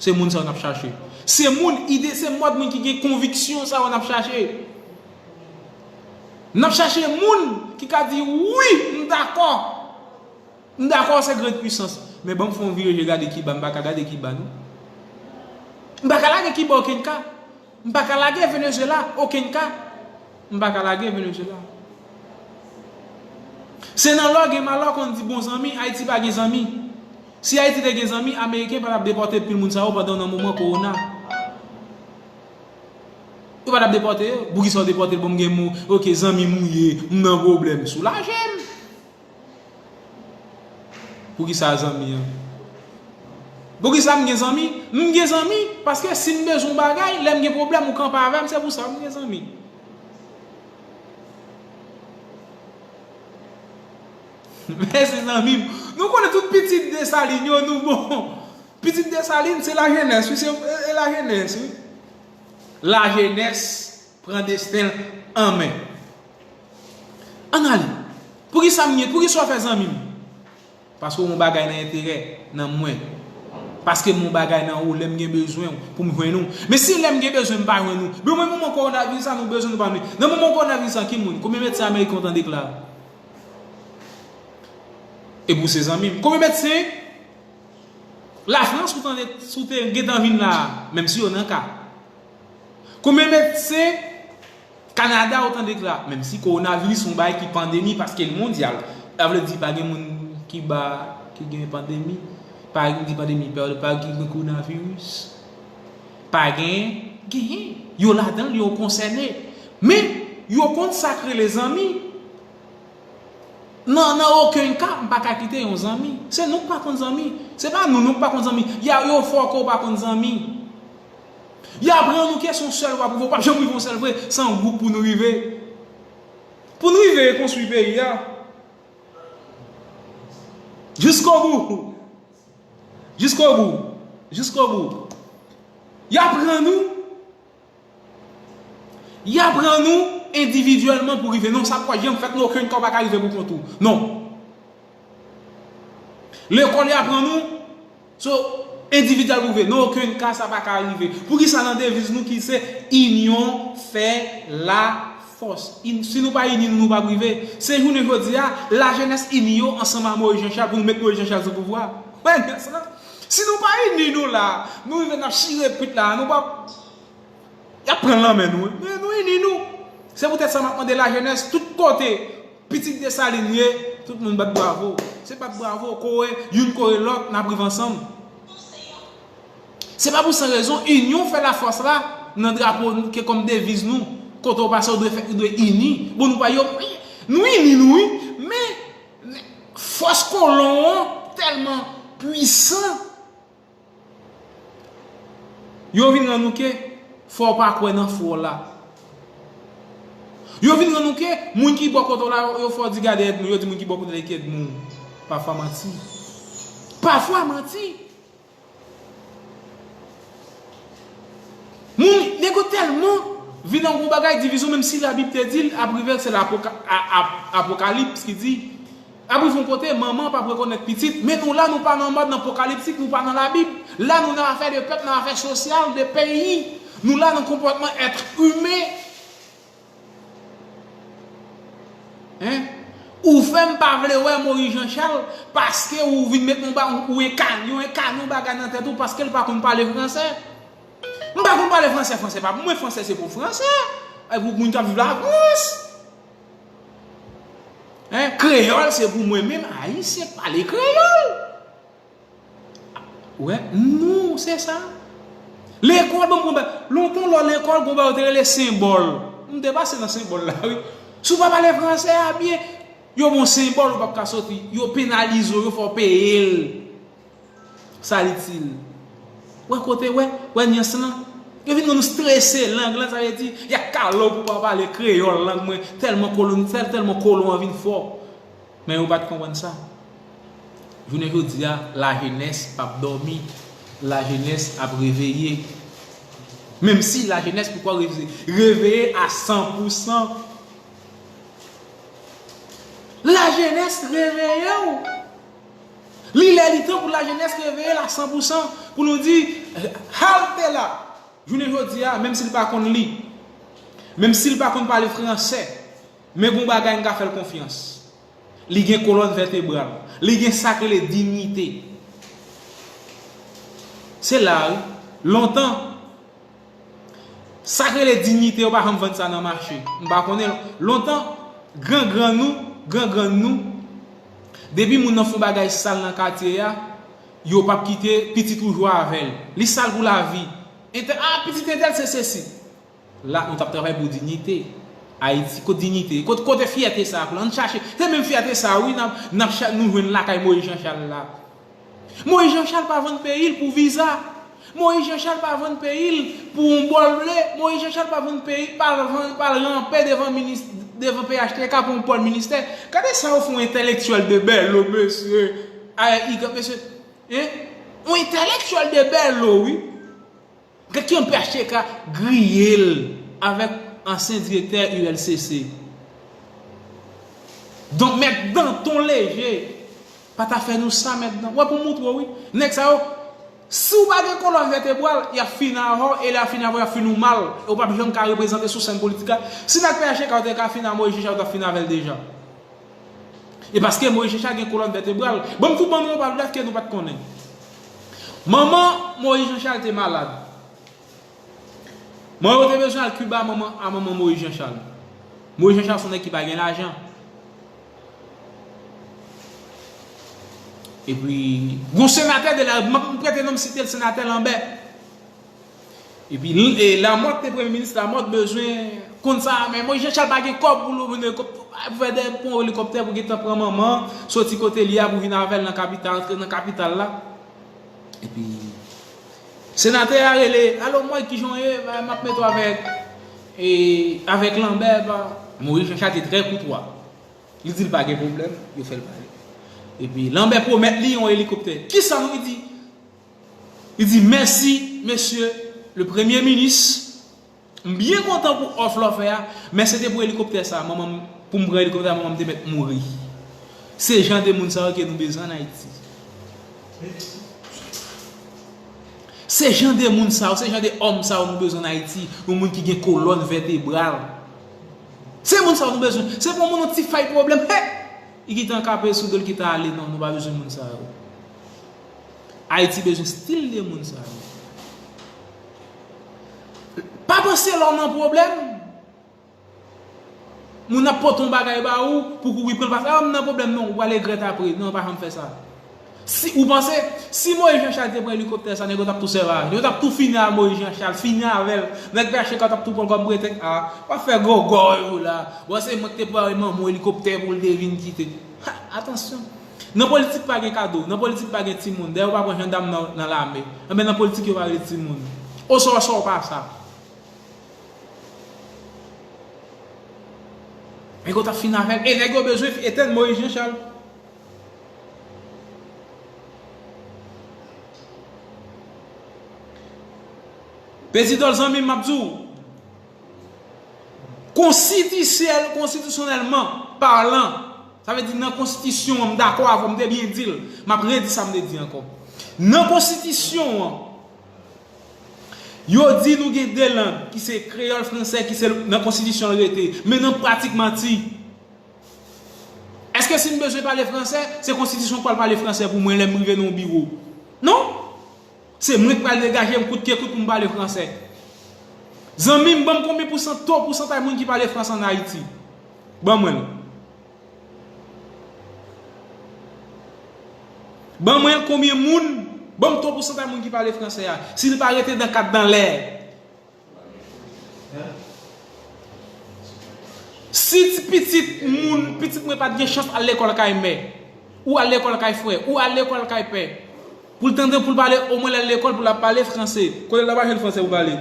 Se moun sa yo n ap chache. Se moun, ide, se mòd moun ki gen konviksyon sa yo n ap chache. N ap chache moun ki ka di, wi, m dakò. M dakò se grande puissance. Men ban m fè yon vire je gade Kiba, m pa ka gade Kiba, non. M pa ka lage Kiba okenn ka. M pa ka lage Venezuela okenn ka. M pa ka lage Venezuela. Se nan lò gen malè konn di bon zanmi, Ayiti pa gen zanmi. Si Ayiti te gen zanmi, Ameriken pa t ap depòte pil moun sa yo pandan nan moman kowona. Yo pa t ap depòte yo. Poukisa yo depòte l? Bon, m gen moun, oke, zanmi m ou ye, m nan pwoblèm. Soulaje m. Poukisa zanmi an? Poukisa m gen zanmi? M gen zanmi paske si m bezwen yon bagay, lè m gen pwoblèm, ou kanpe avè m, se pou sa m gen zanmi. Mèsi zanmi m. Nou konnen tout pitit Desalin yo, nou bon. Pitit Desalin, se lajenès, wi, se e, e lajenès, wi. Lajenès pran desten l an men. Ann ale. Poukisa m gen, poukisa w fè zanmi m? Paske w yon bagay nan enterè nan mwen. Paske m yon bagay nan ou, lè m gen bezwen w, pou m jwenn ou. Men si lè m gen bezwen m pa jwenn ou, men mwen moman kowonaviris la nou bezwen nou pa jwenn. Nan moman kowonaviris la ki moun? Konbyen medsen ameriken w tande k la? Epi w se zanmi m. Konbyen medsen Lafrans ou tande, si w te gentan vin la, menm si yo nan ka? Konbyen medsen Kanada ou tande k la, menm si kowonaviris se yon bagay ki pandemi paske l mondyal. Sa vle di pa gen moun Kiba ki gen pandemi, pa gen ki pandemi, pa, pa gen kowonaviris. Pa gen, genyen. Yo ladan l, yo konsène. Men, yo konn sa k rele zanmi. Nan, nan okenn ka, m pa ka kite yon zanmi. Se nou k pa konn zanmi. Se pa nou, nou k pa konn zanmi. Ya, yo fè w kwè w pa konn zanmi. Y aprann ou ke se yon sèl w ap rive, w p ap janm rive yon sèl vre, se yon gwoup pou nou rive. Pou nou rive rekonstwi peyi a. Jusqu'au bout. Jusqu'au bout. Jusqu'au bout. Y aprann ou, y aprann ou endividyèlman pou rive. Non, sa p ap janm fèt, non, okenn ka w pa ka rive pou kont ou. Non. Lekòl y aprann ou, so, endividyèl pou rive. Nan okenn ka, sa pa ka rive. Poukisa nan deviz nou ki se inyon fè lafòs? In, si nou pa ini nou, nou p ap rive. Se jounen jodi a, lajenès ini yo ansanm a Moyiz Janchal pou nou met Moyiz Janchal sou pouvwa. Wè, nès la. Si nou pa ini nou la, nou rive n ap chire pit la, nou p ap Y ap pran l nan men nou, wi. Men nou ini nou. Se poutèt sa m ap mande lajenès tout kote, pitit Desalin ye, tout moun bat bravo. Se bat bravo, kore, youn kore lòt, n ap rive ansanm. Se pa pou san rezon, inyon fè lafòs la, nan drapo ke kòm deviz nou, kote w pase, w dwe fè, w dwe ini. Bon, nou pa yo, nou ini nou, wi. Men, fòs kolon an tèlman pwisan. Yo vin rann ou ke fò w pa kwè nan fò w la. Yo vin rann ou ke moun ki bò kote w la, yo fè w di gade Edmond, yo di moun ki bò kote w la ki Edmond. Pafwa manti. Pafwa manti. Moun, nèg yo tèlman vin nan yon bagay divizyon, menm si Labib te di l, ap rive, se lapoka-, a-, a-, Apokalips ki di, Ap rive yon kote, manman p ap rekonèt pitit. Men nou la, nou pa nan mòd nan apokaliptik, nou pa nan Labib. La, nou nan afè de pèp, nan afè sosyal, de peyi. Nou la nan konpòtman èt imen. Hein? Ou fè m pa vle wè Moyiz Janchal paske ou vin met yon ba-, ou enka-, yon enkanon bagay nan tèt ou paske l pa konn pale fransè. M pa konn pale fransè, fransè pa pou mwen, fransè se pou fransè. E pou moun k ap viv Lafrans. Hein? Kreyòl se pou mwen menm, Ayisyen k pale kreyòl. Ou wè? Nou, se sa. Lekòl, bon, bon, ben, lontan lè w lekòl, gon bagay yo te rele senbòl. M te pase nan senbòl la, wi. Si w pa pale fransè a byen, yo ba w senbòl, ou p ap ka soti. Yo penalize w, yo fè w peye l. Sa l itil? Wè kote, wè, wè nyans lan? Yo vin rann nou strese lang lan, sa vle di, y ap kale w pou w pa pale kreyòl lang mwen, tèlman kolon, tèl-, tèlman kolon an vin fò. Men yo pa t konprann sa. Jounen jodi a, lajenès p ap dòmi, lajenès ap reveye. Menm si lajenès poko reve-, reveye a san pou san. Lajenès reveye w. Li lè li tan pou lajenès reveye l a san pou san, pou nou di, halte la. Jounen jodi a, menm si l pa konn li, menm si l pa konn pale fransè, Men gon bagay m ka fè l konfyans. Li gen kolòn vètebral. Li gen sa k rele diyite. Se la, wi. Lontan, sa k rele diyite, yo pa janm vann sa nan mache. M pa konnen. Lontan, gran grann nou, gran grann nou, depi moun nan fè yon bagay sal nan katye a, yo p ap kite pitit ou jwe avè l. Li sal pou lavi. Entè, ah, pitit entèl se sesi. La, nou t ap travay pou diyite. Ayiti, kot diyite? Kot, kote fyète sa a? Ann chache. Se menm fyète sa a, wi, n ap, n ap cha-, nou jwenn lakay Moyiz Janchal la. Moyiz Janchal pa vann peyi l pou viza. Moyiz Janchal pa vann peyi l pou yon bòl ble. Moyiz Janchal pa vann peyi, pa vann, pa ranpe devan minis-, devan P H T K pou yon pòl ministè. Gade sa yo fè yon entèlektyèl de Bèlo, mesye. Ay, mesye. Hein? Yon entèlektyèl de Bèlo, wi. Gad ki anpeche ka griye l avèk ansyen direktè U L C C. Donk, mèt Danton Léger pa ta fè nou sa, mèt Dan. W ap moutre w, wi. Nèg sa yo, si w pa gen kolòn vètebral, y ap fin avè w, e lè y ap fin avè w, y ap fin ou mal. E w p ap janm ka reprezante sou sèn politik la. Si nèg P H T K yo te ka fin a Moyiz Janchal, yo t ap fin avè l deja. E paske Moyiz Janchal gen kolòn vètebral. Ban m fout ban nou yon bagay ke nou pa t konnen. Manman Moyiz Janchal te malad. Manman yo te bezwen al Kiba, manman, a manman Moyiz Janchal. Moyiz Janchal se yon nèg ki pa gen lajan. Epi, gon senatè de la, m ap prete non m site l, senatè Lanbè. Epi, l-, e, Lamòt te premye minis, Lamòt bezwen konn sa, men Moyiz Janchal pa gen kòb pou l, pou l, pou fè de, pou yon elikoptè, pou gentan pran manman, soti kote l ye a, pou vin avè l nan kapital, antre nan kapital la. Epi, senatè a rele, "Alo, Moyiz, kijan w ye? M ap mete w avèk, e, avèk Lanbè, ba." Moyiz Janchal te trè koutwa. Li di l pa gen pwoblèm, yo fè l pale. Epi, Lanbè pwomèt li yon elikoptè. Kisa nou, li di? Li di, "Mèsi, mesye le premye minis. M byen kontan pou òf la w fè a, men se te pou elikoptè sa, manman m, pou m pran elikoptè a, manman m te mèt mouri." Se jan de moun sa yo ke nou bezwen ann Ayiti. Se jan de moun sa yo, se jan de òm sa yo nou bezwen ann Ayiti, yon moun ki gen kolòn vètebral. Se moun sa yo nou bezwen. Se pa yon moun, yon ti fay pwoblèm, he! Li kite ankape sou do l, kite ale, non, nou pa bezwen moun sa yo. Ayiti bezwen stil de moun sa yo. Pa panse lè w nan pwoblèm, moun ap pote yon bagay ba ou pou kouri pran l, pase, "Ah, m nan pwoblèm." Non, ou pral regrèt apre. Non, pa janm fè sa. Si, ou panse, si Moyiz Janchal te pran elikoptè sa, nèg yo t ap tou sèvi avè l. Yo t ap tou fini a Moyiz Janchal, fini avè l. Nèg P H T K t ap tou pran l kòm pretèks, "Ah, w ap fè gògòy ou la. Bon, se mwen ki te pare manman w elikoptè pou l te vin kite." Ha, atansyon. Nan politik pa gen kado, nan politik pa gen timoun. Dayè, yo pa pran jandam nan, nan lame. Enben, nan politik, yo pa rele timoun. Oswa, oswa, w pa sa. Nèg yo t ap fin avè l. E nèg yo bezwen etèn Moyiz Janchal. Pezidòl zanmi m, m ap di w, konstitisyèl, konstitisyonèlman palan, sa vle di nan konstitisyon an, m dakò avè w, m te byen di l, m ap redi sa m te di ankò. Nan konstitisyon an, yo di nou gen de lang, ki se kreyòl, fransè, ki se nan konstitisyon l rete. Men nan pratik, manti. Èske si m bezwen pale fransè, se konstitisyon k pral pale fransè pou mwen lè m rive nan yon biwo? Non! Se mwen k pral degaje m kout ke kout pou m pale fransè. Zanmi m, ban m konbyen pousan, to pousantay moun ki pale fransè ann Ayiti? Ban mwen l. Ban mwen l konbyen moun, ban m to pousantay moun ki pale fransè a. Si l pa rete dan kat dan lè. Si ti pitit moun, pitit mwen pa t gen chans al lekòl kay mè, ou al lekòl kay frè, ou al lekòl kay pè, pou l tande, pou l pale, omwen lè l lekòl, pou l ap pale fransè. Kote l ap achte l fransè pou pale?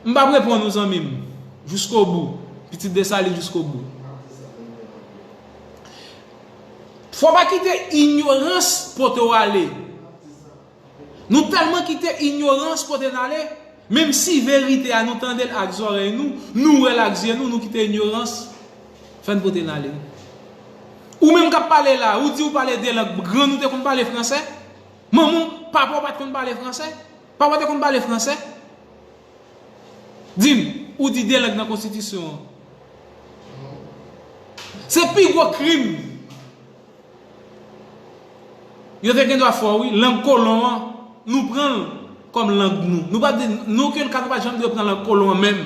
M p ap reponn ou, zanmi m, jiskobou. Pitit Desalin jiskobou. Fò w pa kite inyorans pote w ale. Nou tèlman kite inyorans pote n ale, menm si verite a nou tande l ak zòrèy nou, nou wè l ak zye nou, nou kite inyorans fè n pote n ale. Ou menm k ap pale la, ou di ou pale de lang, grann ou te konn pale fransè? Manman w, papa w pa t konn pale fransè? Papa w te konn pale fransè? Di m, ou di de lang nan konstitisyon an. Se pi gwo krim. Yo te gen dwa fè w, wi, lang kolon an, nou pran l kòm lang nou. Nou pa di, nou, okenn ka, nou pa janm dwe pran lang kolon an menm.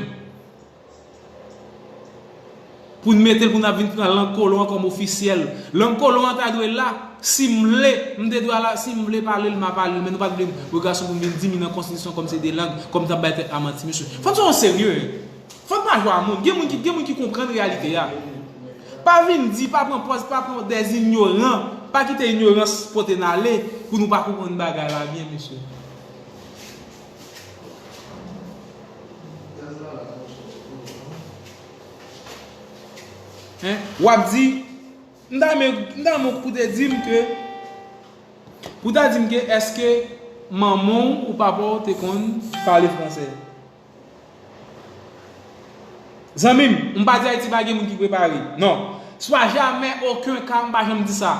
Pou n mete l, pou n ap vin pran lang kolon an kòm ofisyèl. Lang kolon an ta dwe la, si m vle, m te dwe la, si m vle pale l, m a pale l, men nou pa t vle m, regason pou m vin di m nan konstitisyon kòm se de lang, kòm m t ap bay tèt la manti, mesye. Fò n se yon serye. Fò n pa jwe a moun. Gen moun ki, gen moun ki konprann reyalite a. Pa vin di, pa pran pòz, pa pran dèz inyoran, pa kite inyorans pote n ale pou nou pa konprann bagay la byen, mesye. Hein? W ap di, m ta renmen, m ta renmen pou te di m ke, pou ta di m ke èske manman w ou papa w te konn pale fransè? Zanmi m, m pa di Ayiti pa gen moun ki prepare. Non. Swa jamè, okenn ka, m pa janm di sa.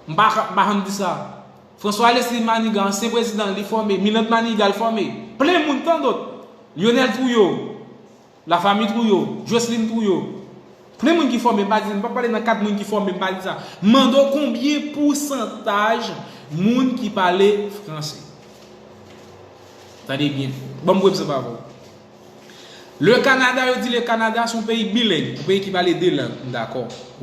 M pa, m pa janm di sa. François Leslie Manigat, ansyen prezidan, li fòme. Milant Manigat, l fòme. Plen moun, tant d'autres. Lionel Trouillot, lafanmi Trouillot, Jocelyn Trouillot. Plen moun ki fòme, m pa di, m pa pale nan kad moun ki fòme, m pa di sa. Mande w konbyen pousantaj moun ki pale franse. Tande byen. Ban m premye sa pa vre. Le Canada, yo di le Canada se yon peyi bileng, yon peyi ki pale de lang. M dakò.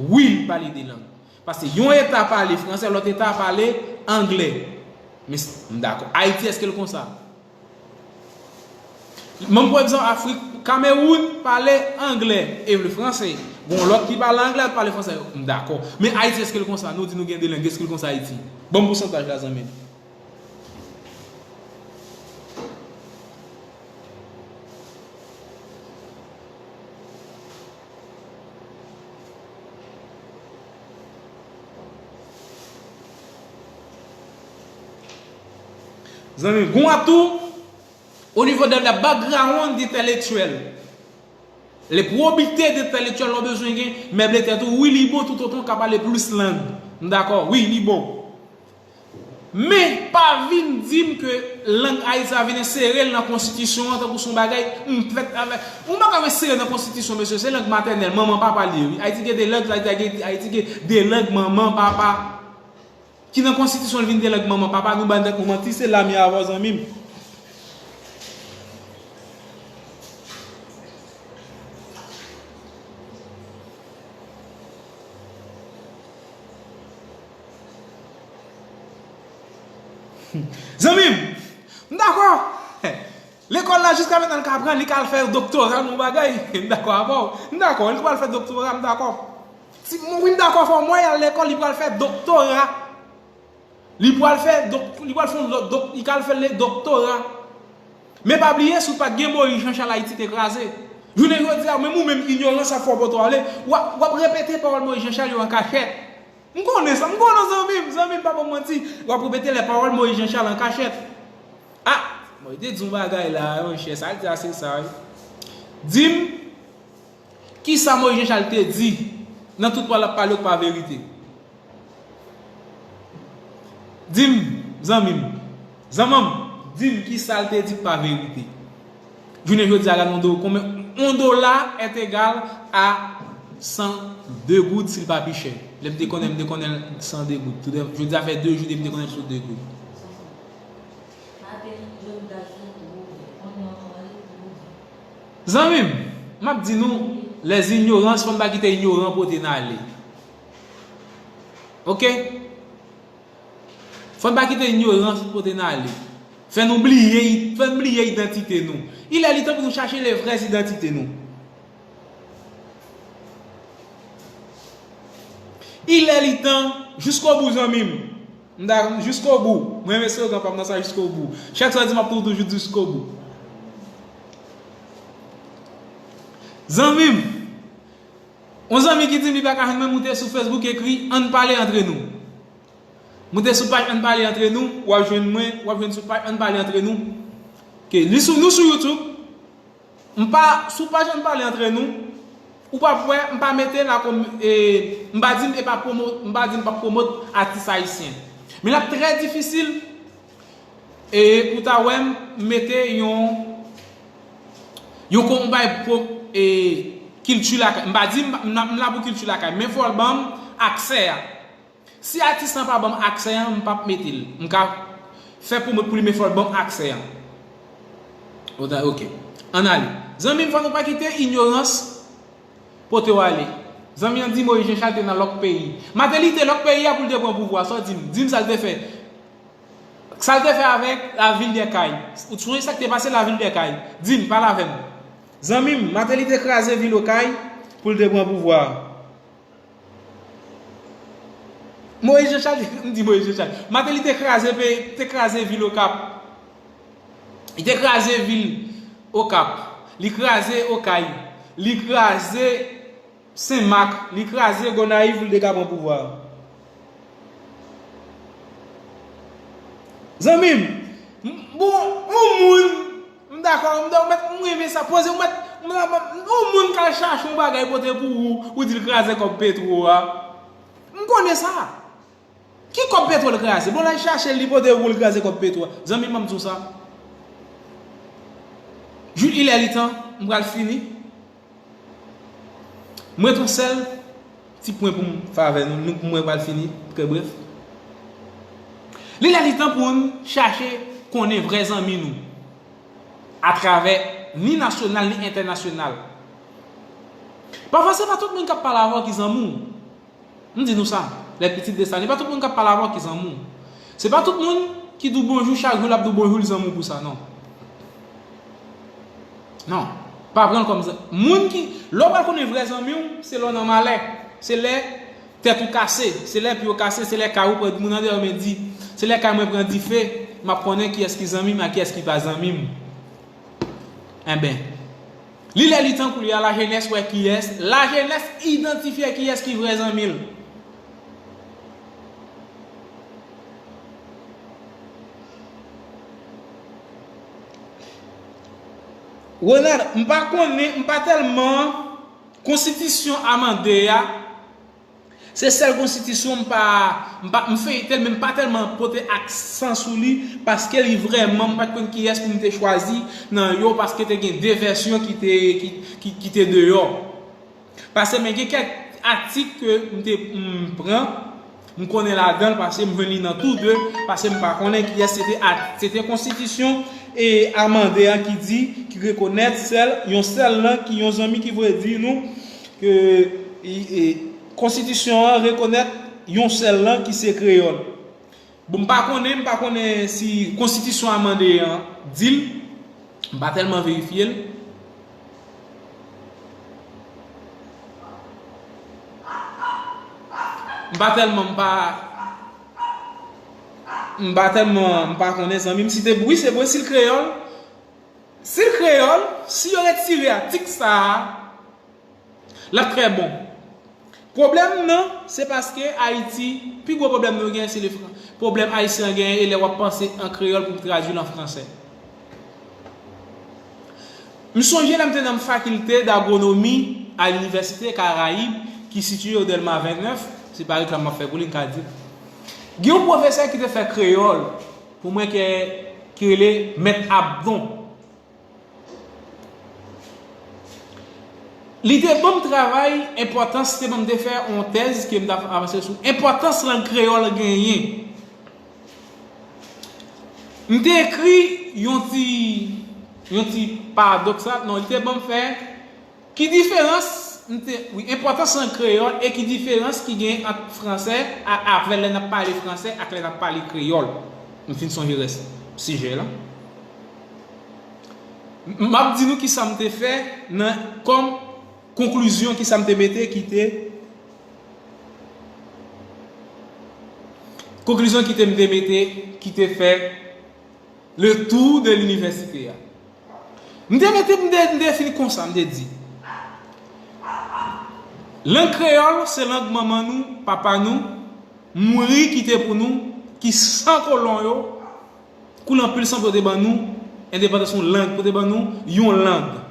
Wi, li pale de lang. Paske yon eta pale franse, lòt eta pale angle. Men s-, m dakò. Ayiti, èske l konsa? Menm pran egzanp Afrik, Kamewoun pale angle e franse. Gon lòt ki pale angle, lòt pale franse. M dakò. Men Ayiti, èske l konsa? Nou di nou gen de lang, èske l konsa Ayiti? Ban m pousantaj la, zanmi m. Zanmi, gon atou o nivo de la background entèlektyèl. Le probite entèlektyèl ou bezwen gen, meble tèt ou, wi, li bon toutotan w ka pale plis lang. M dakò, wi, li bon. Men, pa vin di m ke lang Ayiti a vin ensere l nan konstitisyon an tankou se yon bagay m fèt avèk. Ou pa ka ensere nan konstitisyon, mesye, se lang matènèl, manman, papa li ye, wi. Ayiti gen de lang, Ayiti gen, Ayiti gen de lang manman, papa. Ki nan konstitisyon l vin de lang manman, papa, nou ban tèt nou manti, se la m ye avè w, zanmi m. Zanmi m, m dakò. Lekòl la jiska mentnan l ka aprann, li ka al fè doktora nan bagay. M dakò avè w. M dakò, li pral fè doktora, m dakò. Si, mwen, wi, m dakò, fò mwen al lekòl, li pral fè doktora. Li pral fè dok-, li pral fè yon lòt dok-, li ka al fè le doktora. Men pa bliye, si w pa t gen Moyiz Janchal, Ayiti te kraze. Jounen jodi a, menm ou menm, inyorans ap fè w pote w ale, w ap, w ap repete pawòl Moyiz Janchal yo an kachèt. M konnen sa, m konnen, zanmi m, zanmi m, pa ban m manti. W ap repete lè pawòl Moyiz Janchal an kachèt. Ah, mwen te di yon bagay la, monchè, sa l di a se sa, wi. Di m, kisa Moyiz Janchal te di nan tout pawòl l ap pale yo k pa verite? Di m, zanmi m, zanman m, di m kisa l te di k pa verite. Jounen jodi a, gade yon do-, konbyen, yon dola est égal à cent deux goud si l pa pi chè. Lè m te konnen, m te konnen l san de goud. Toude-, jodi a fè de jou depi m te konnen l sou de goud. Zanmi m, m ap di nou, les ignorants, fò n pa kite inyoran pote n ale. Oke? Fò n pa kite inyorans pote n ale. Fè nou bliye, fè n bliye idantite nou. Il est le temps pou nou chache les vraies identités nou. Il est le temps, jusqu'au bout, zanmi m. M ta, jusqu'au bout. Mwen renmen slogan pa m nan sa, jusqu'au bout. Chak sa di m ap toujou toujou jusqu'au bout. Zanmi m, yon zanmi ki di m li pa ka jwenn mwen, moute sou Facebook, ekri Ann pale antre nou. Moute sou paj Ann pale antre nou, w ap jwenn mwen, w ap jwenn sou paj Ann pale antre nou. Ke li sou, nou sou YouTube. M pa sou paj Ann pale antre nou. Ou p ap wè, m pa mete la kòm, e, m pa di m e pa pwomo-, m pa di m p ap pwomot atis ayisyen. Men l ap trè difisil, e, pou ta wè m mete yon, Yon konbay pou e, kilti lakay. M pa di m, m, m la pou kilti lakay, men fò l ban m aksè a. Si atis lan pa ban m aksè an, m p ap mete l. M ka fè pou, pou li, men fò l ban m aksè an. Oke. Ann ale. Zanmi m, fò nou pa kite inyorans pote w ale. Zanmi an di Moyiz Jan Chal te nan lòk peyi. Mateli te lòk peyi a pou l te pran pouvwa. Sa w di m? Di m sa l te fè. Sa l te fè avèk lavil dè Kay. Ou sonje sa k te pase lavil dè Kay? Di m, pale avè m. Zanmi m, Mateli te kraze vil Okay pou l te pran pouvwa a. Moyiz Jan Chal, m di Moyiz Jan Chal. Mateli te kraze pe, te kraze vil Okap. Li te kraze vil Okap. Li kraze Okay. Li kraze Senmak. Li kraze Gonayiv pou l te ka pran pouvwa a. Zanmi m, m, bon, yon moun, m dakò, m, m, m renmen sa, poze, m, m, m, yon moun k al chache yon bagay pote pou ou, ou di l kraze kòb petwo a. M konnen sa. Ki kòb petwo l kraze? Bon, l al chache l, li pote pou l kraze kòb petwo a. Zanmi m, ban m di w sa. Jules, il est le temps, m pral fini. M ret yon sèl ti pwen pou m fè avè nou, nou, mwen pral fini, trè brèf. Li lè li tan pou n chache konnen vrè zanmi nou, atravè ni nasyonal, ni entènasyonal. Pafwa, se pa tout moun k ap pale avè w ki zanmi w. M di nou sa, les petites Dessaline, se pa tout moun k ap pale avè w ki zanmi w. Se pa tout moun ki di w bonjou chak jou, l ap di w bonjou, li zanmi w pou sa, non. Non. Pa pran l kòm zan-, moun ki, lè w pral konnen vrè zanmi w, se lè w nan malè. Se lè tèt ou kase, se lè pye w kase, se lè kay ou pran moun andeyò men di, se lè kay mwen pran dife, m ap konnen kiyès ki zanmi m ak kiyès ki pa zanmi m. Enben, li lè li tan koulye a, lajenès wè kiyès, lajenès idantifye kiyès ki vrè zanmi l. Ronald, m pa konnen, m pa tèlman konstitisyon amande a, se sèl konstitisyon m pa, m pa, m feyte l, men m pa tèlman pote aksan sou li, paske li vrèman, m pa t konn kiyès pou m te chwazi nan yo, paske te gen de vèsyon ki te, ki, ki, ki te deyò. Paske men gen kèk atik ke m te, m pran, m konnen ladan l, paske m jwenn li nan tou de, paske m pa konnen kiyès se te at-, se te konstitisyon e amande a ki di, ki rekonèt sèl, yon sèl lang ki yon zanmi, ki vle di nou ke, e, e, konstitisyon an rekonèt yon sèl lang ki se kreyòl. Bon, m pa konnen, m pa konnen si konstitisyon amande an di l, m pa tèlman verifye l. M pa tèlman, m pa, m pa tèlman, m pa konnen zanmi m si te, wi, se vre, si l kreyòl, si l kreyòl, si yo retire atik sa a, l ap trè bon. Pwoblèm nan, se paske Ayiti, pi gwo pwoblèm nou genyen, se le fran-, pwoblèm ayisyen an genyen, e lè w ap panse an kreyòl pou w tradui l an fransè. M sonje lè m te nan fakilte d'agwonomi a Linivèsite Karayib, ki sitiye o Dèlma vennèf, se pa reklam m ap fè pou li, m ka di. Gen yon pwofesè ki te fè kreyòl pou mwen, ki, ki rele Mèt Abdon. Li te ban m travay enpòtans, te ban m te fè yon tèz ke m t ap avanse sou enpòtans lang kreyòl genyen. M te ekri yon ti, yon ti paradòks la, non, li te ban m fè ki diferans, m te, wi, enpòtans lang kreyòl e ki diferans ki gen ant fransè a, avè lè n ap pale fransè ak lè n ap pale kreyòl. M fin sonje rès sijè la. M ap di nou kisa m te fè nan, kòm konklizyon, kisa m te mete ki te, konklizyon ki te, m te mete, ki te fè le tour de l'université a. M te mete, m te, m te fin konsa, m te di, lang kreyòl se lang manman nou, papa nou, mouri kite pou nou, ki san kolon yo, koule anpil san pou yo te ban nou endepandans, yon lang, pou te ban nou yon lang.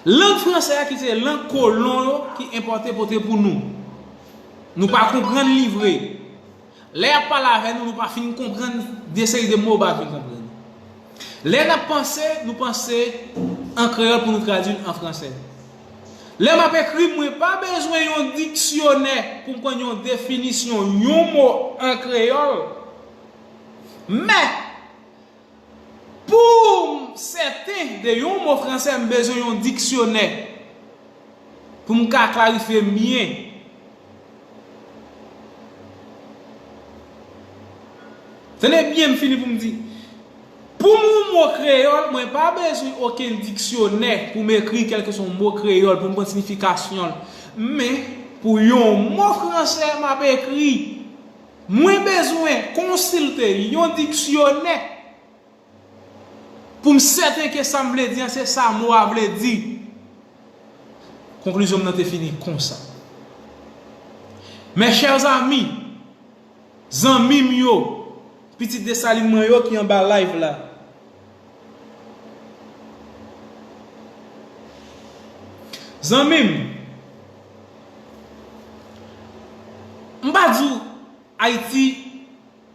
Lang fransè a ki se lang kolon yo ki enpòte pote pou nou. Nou pa konprann li vre. Lè y ap pale avè nou, nou pa fin konprann de seri de mo, pa fin konprann. Lè n ap panse, nou panse an kreyòl pou nou tradui l an fransè. Lè m ap ekri, mwen pa bezwen yon diksyonè pou m konn yon definisyon yon mo an kreyòl. Men, pou m sèten de yon mo fransè, m bezwen yon diksyonè pou m ka klarifye m byen. Tande byen, m fini pou m di. Pou m yon mo kreyòl, mwen pa bezwen okenn diksyonè pou m ekri kèlkeswa yon mo kreyòl, pou m konn siyifikasyon l. Men, pou yon mo fransè m ap ekri, mwen bezwen konsilte yon diksyonè pou m sèten ke sa m vle di an, se sa mo a vle di. Konklizyon m nan te fini konsa. Mes chers amis, zanmi m yo, pitit Desalin mwen yo ki anba live la. Zanmi m, m pa di w Ayiti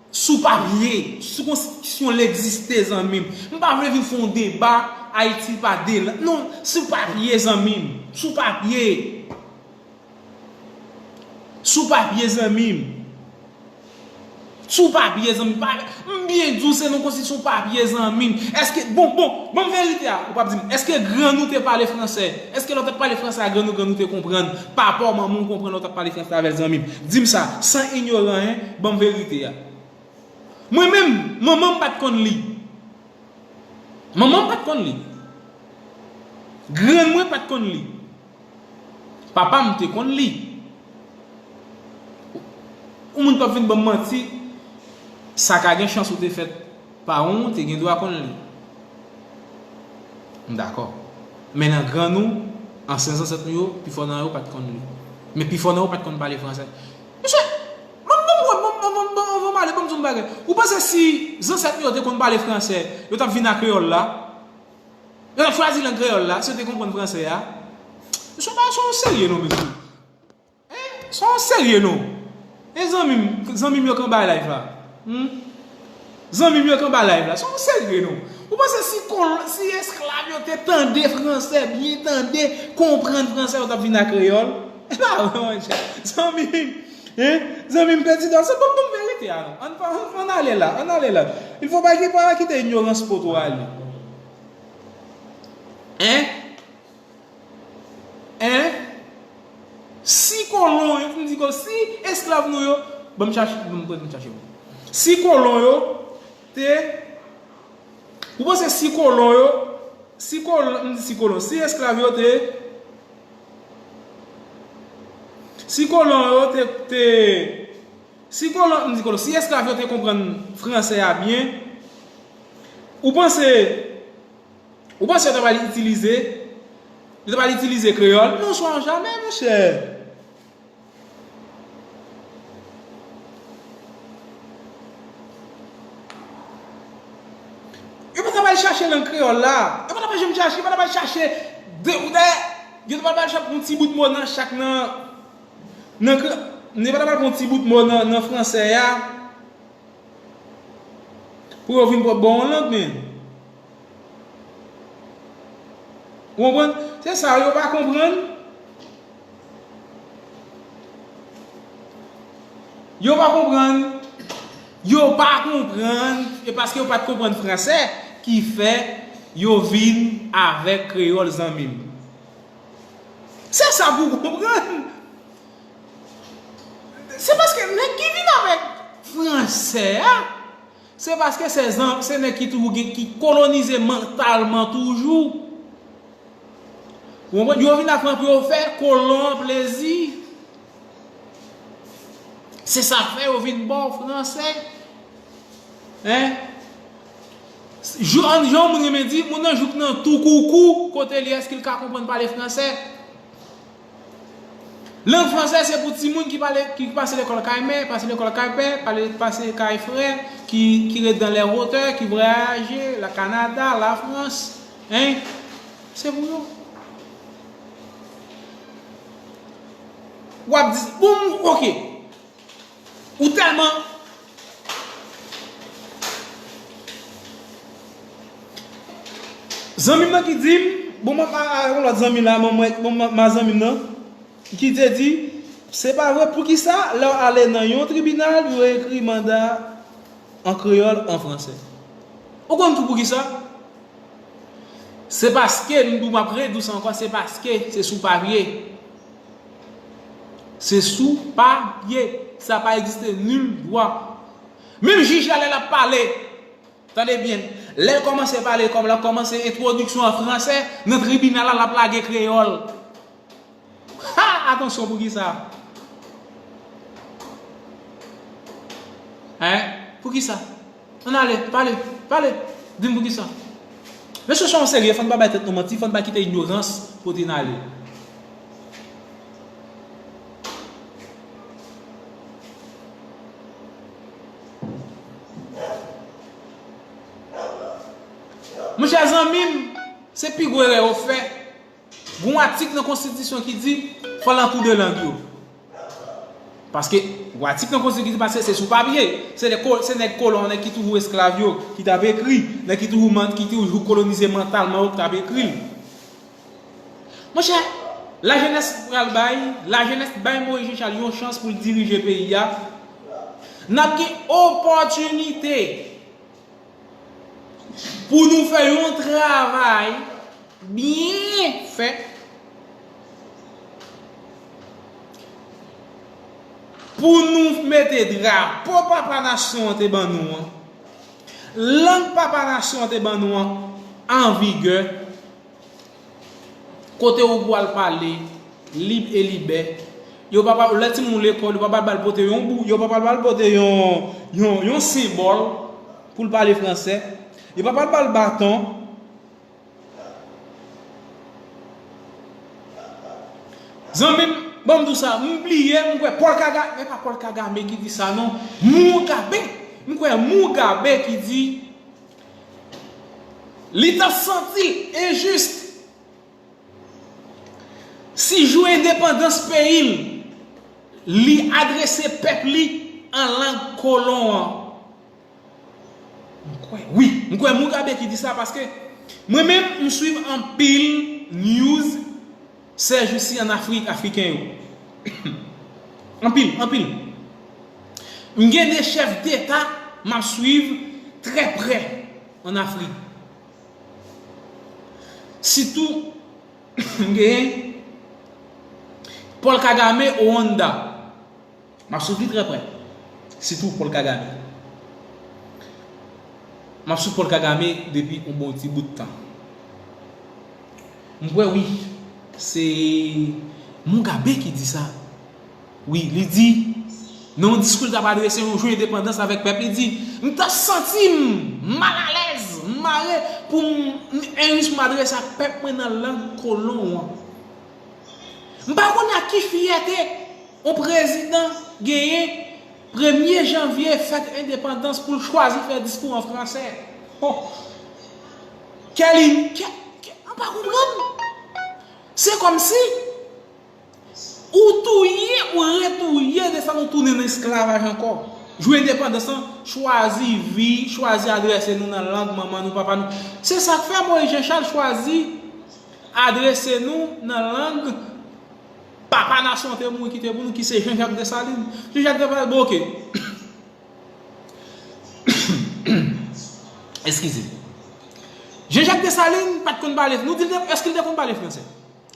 sou papye, sou konstitisyon l egziste, zanmi m. M pa vle vin fè yon deba, Ayiti pa de lang. Non, sou papye, zanmi m. Sou papye. Sou papye, zanmi m. Sou papye, zanmi m. Pa, m byen di w, se nan konstitisyon papye, zanmi m. Èske, bon, bon, ban m verite a. Ou p ap di m, èske grann ou te pale fransè? Èske lè w t ap pale fransè a grann ou, grann ou te konprann? Papa w, manman w konprann lè w t ap pale fransè avè l, zanmi m? Di m sa, san inyoran, en, ban m verite a. Mwen menm, manman m pa t konn li. Manman m pa t konn li. Grann mwen pa t konn li. Papa m te konn li. Yon moun p ap vin ban m manti, sa ka gen chans ou te fèt, paran w te gen dwa konn li. M dakò. Men nan grann ou, ansyen zansèt nou yo, pifò nan yo pa t konn li. Men pifò nan yo pa t konn pale fransè. Mesye, ban m, ban m, ban m, ban m, ban m, ban m, ban m ale, ban m di w yon bagay. Ou panse si zansèt nou yo te konn pale fransè, yo t ap vin a kreyòl la? Yo t ap chwazi lang kreyòl la, si yo te konprann fransè a? Mesye, pa, se yon serye non, mesye. Hein? Se yon serye non. E zanmi m, zanmi m yo k anba live la. Hmm? Zanmi m yo k anba live la. Se yon serye non. Ou panse si kolon, si esklav yo te tande fransè, byen tande, konprann fransè, yo t ap vin a kreyòl? E pa vre, monchè. Zanmi m, hein? Zanmi m, pèdi dan. Se bon, bon verite a non. Ann, ann, ann ale la, ann ale la. Il faut pas que, pa kite inyorans pote w ale. Hein? Hein? Si kolon yo, m di ko-, si esklav nou yo, ban m chache, ban m, ban m chache. Si kolon yo te, ou panse si kolon yo, si kolon, m di si kolon, si esklav yo te, si kolon yo te, te, si kolon, m di kolon, si esklav yo te konprann fransè a byen, ou panse Ou panse yo ta pral itilize, yo ta pral itilize kreyòl? Non, swa jamè, monchè. Yo pa ta pral chache lang kreyòl la. Yo pa ta pral janm chache, yo pa ta pral chache de, ou dayè, yo ta pral chache yon ti bout mo nan chak nan, nan kre-, yo pa ta pral pran yon ti bout mo nan, nan fransè a. Pou yo vin pwòp ba w yon lang, men. Ou konprann? Se sa, yo pa konprann. Yo pa konprann. Yo pa konprann. E paske yo pa t konprann fransè, ki fè yo vin avèk kreyòl, zanmi m. Se sa pou w konprann. Se paske nèg ki vin avèk fransè a, se paske se zan-, se nèg ki toujou gen, ki kolonize mantalman toujou. Ou konprann? Yo vin ak fransè pou yo fè kolon an plezi. Se sa k fè yo vin ba w fransè. Hein? Jou, an, jan yon moun renmen di, moun nan jouk nan tou koukou, kote li, èske l ka konprann pale fransè? Lang fransè se pou timoun ki pale, ki pase lekòl kay mè, pase lekòl kay pè, pale, pase kay frè, ki, ki ret dans les hauteurs, ki vwayaje, la Kanada, Lafrans, hein? Se pou yo. W ap di, bon, oke. Ou tèlman. Zanmi m nan ki di m, Bon, mwen pa yon lòt zanmi la, mwen, mwen, mwen, ma zanmi m nan, ki te di, se pa vre, poukisa lè w ale nan yon tribinal, yo ekri manda an kreyòl, an fransè? Ou konn tou poukisa? Se paske, m di w, m ap redi w sa ankò, se paske se sou papye. Se sou papye. Sa pa egziste nil dwa. Menm jij la, lè l ap pale, tande byen, lè l kòmanse pale, kòm l ap kòmanse entwodiksyon an fransè, nan tribinal la, l ap lage kreyòl. Ha! Atansyon, poukisa? Hein? Poukisa? Ann ale, pale, pale. Di m poukisa. Mesye, soyons sérieux, fò n pa bay tèt nou manti, fò n pa kite ignorans pote n ale. Monchè zanmi m, se pi gwo erè yo fè. Gon atik nan konstitisyon ki di fò l an tou de lang yo. Paske gon atik nan konstitisyon ki di paske se sou papye. Se nèg ko-, se nèg kolon, nèg ki toujou esklav yo, ki t ap ekri, nèg ki toujou man-, ki toujou kolonize mantalman yo, ki t ap ekri l. Monchè, lajenès pral bay, lajenès bay Moyiz Jan Chal yon chans pou l dirije peyi a. N ap gen opòtinite pou nou fè yon travay byen fèt, pou nou mete drapo papa nasyon an te ban nou an, lang papa nasyon an te ban nou an, an vigè, kote ou pral pale lib e libè. Yo pa pral, lè timoun lekòl, yo pa pral ba l pote yon bou, yo pa pral ba l pote yon, yon, yon senbòl pou l pale fransè. Yo pa pral ba l baton. Zanmi m, ban m di w sa, m bliye, m kwè Paul Kagame, men pa Paul Kagame ki di sa non, Mugabe. M kwè Mugabe ki di, li t ap santi l enjis si jou endepandans peyi l, li adrese pèp li an lang kolon an. M kwè, wi, m kwè Mugabe ki di sa, paske mwen menm, m swiv anpil news sèjousi an Afrik, Afriken yo. Anpil, anpil. M gen de chèf deta m ap swiv trè prè an Afrik. Sitou, m gen Paul Kagame Rwanda. M ap swiv li trè prè. Sitou Paul Kagame. M ap swiv Paul Kagame depi yon bon ti bout tan. M kwè wi, se Mugabe ki di sa. Wi, li di, nan yon diskou li t ap adrese yon jou endepandans avèk pèp, li di, m t ap santi m malalèz, m mare pou m, m enjis pou m adrese ak pèp mwen nan lang kolon an. M pa konnen ak ki fyète yon prezidan genyen premye janvye, fèt endepandans, pou l chwazi fè diskou an fransè. Oh. Kè li, kè, kè, m pa konprann. Se kòmsi ou touye, ou retouye, desann ou tounen nan esklavaj ankò. Jou endepandans lan, chwazi vi, chwazi adrese nou nan lang manman nou, papa nou. Se sa k fè Moyiz Jan Chal chwazi adrese nou nan lang papa nasyon an te mouri kite pou nou, ki se Jean Jacques Dessalines. Jean Jacques Dessalines, bon, oke. Eskize. Jean Jacques Dessalines pa t konn pale, nou di l te, èske l te konn pale fransè?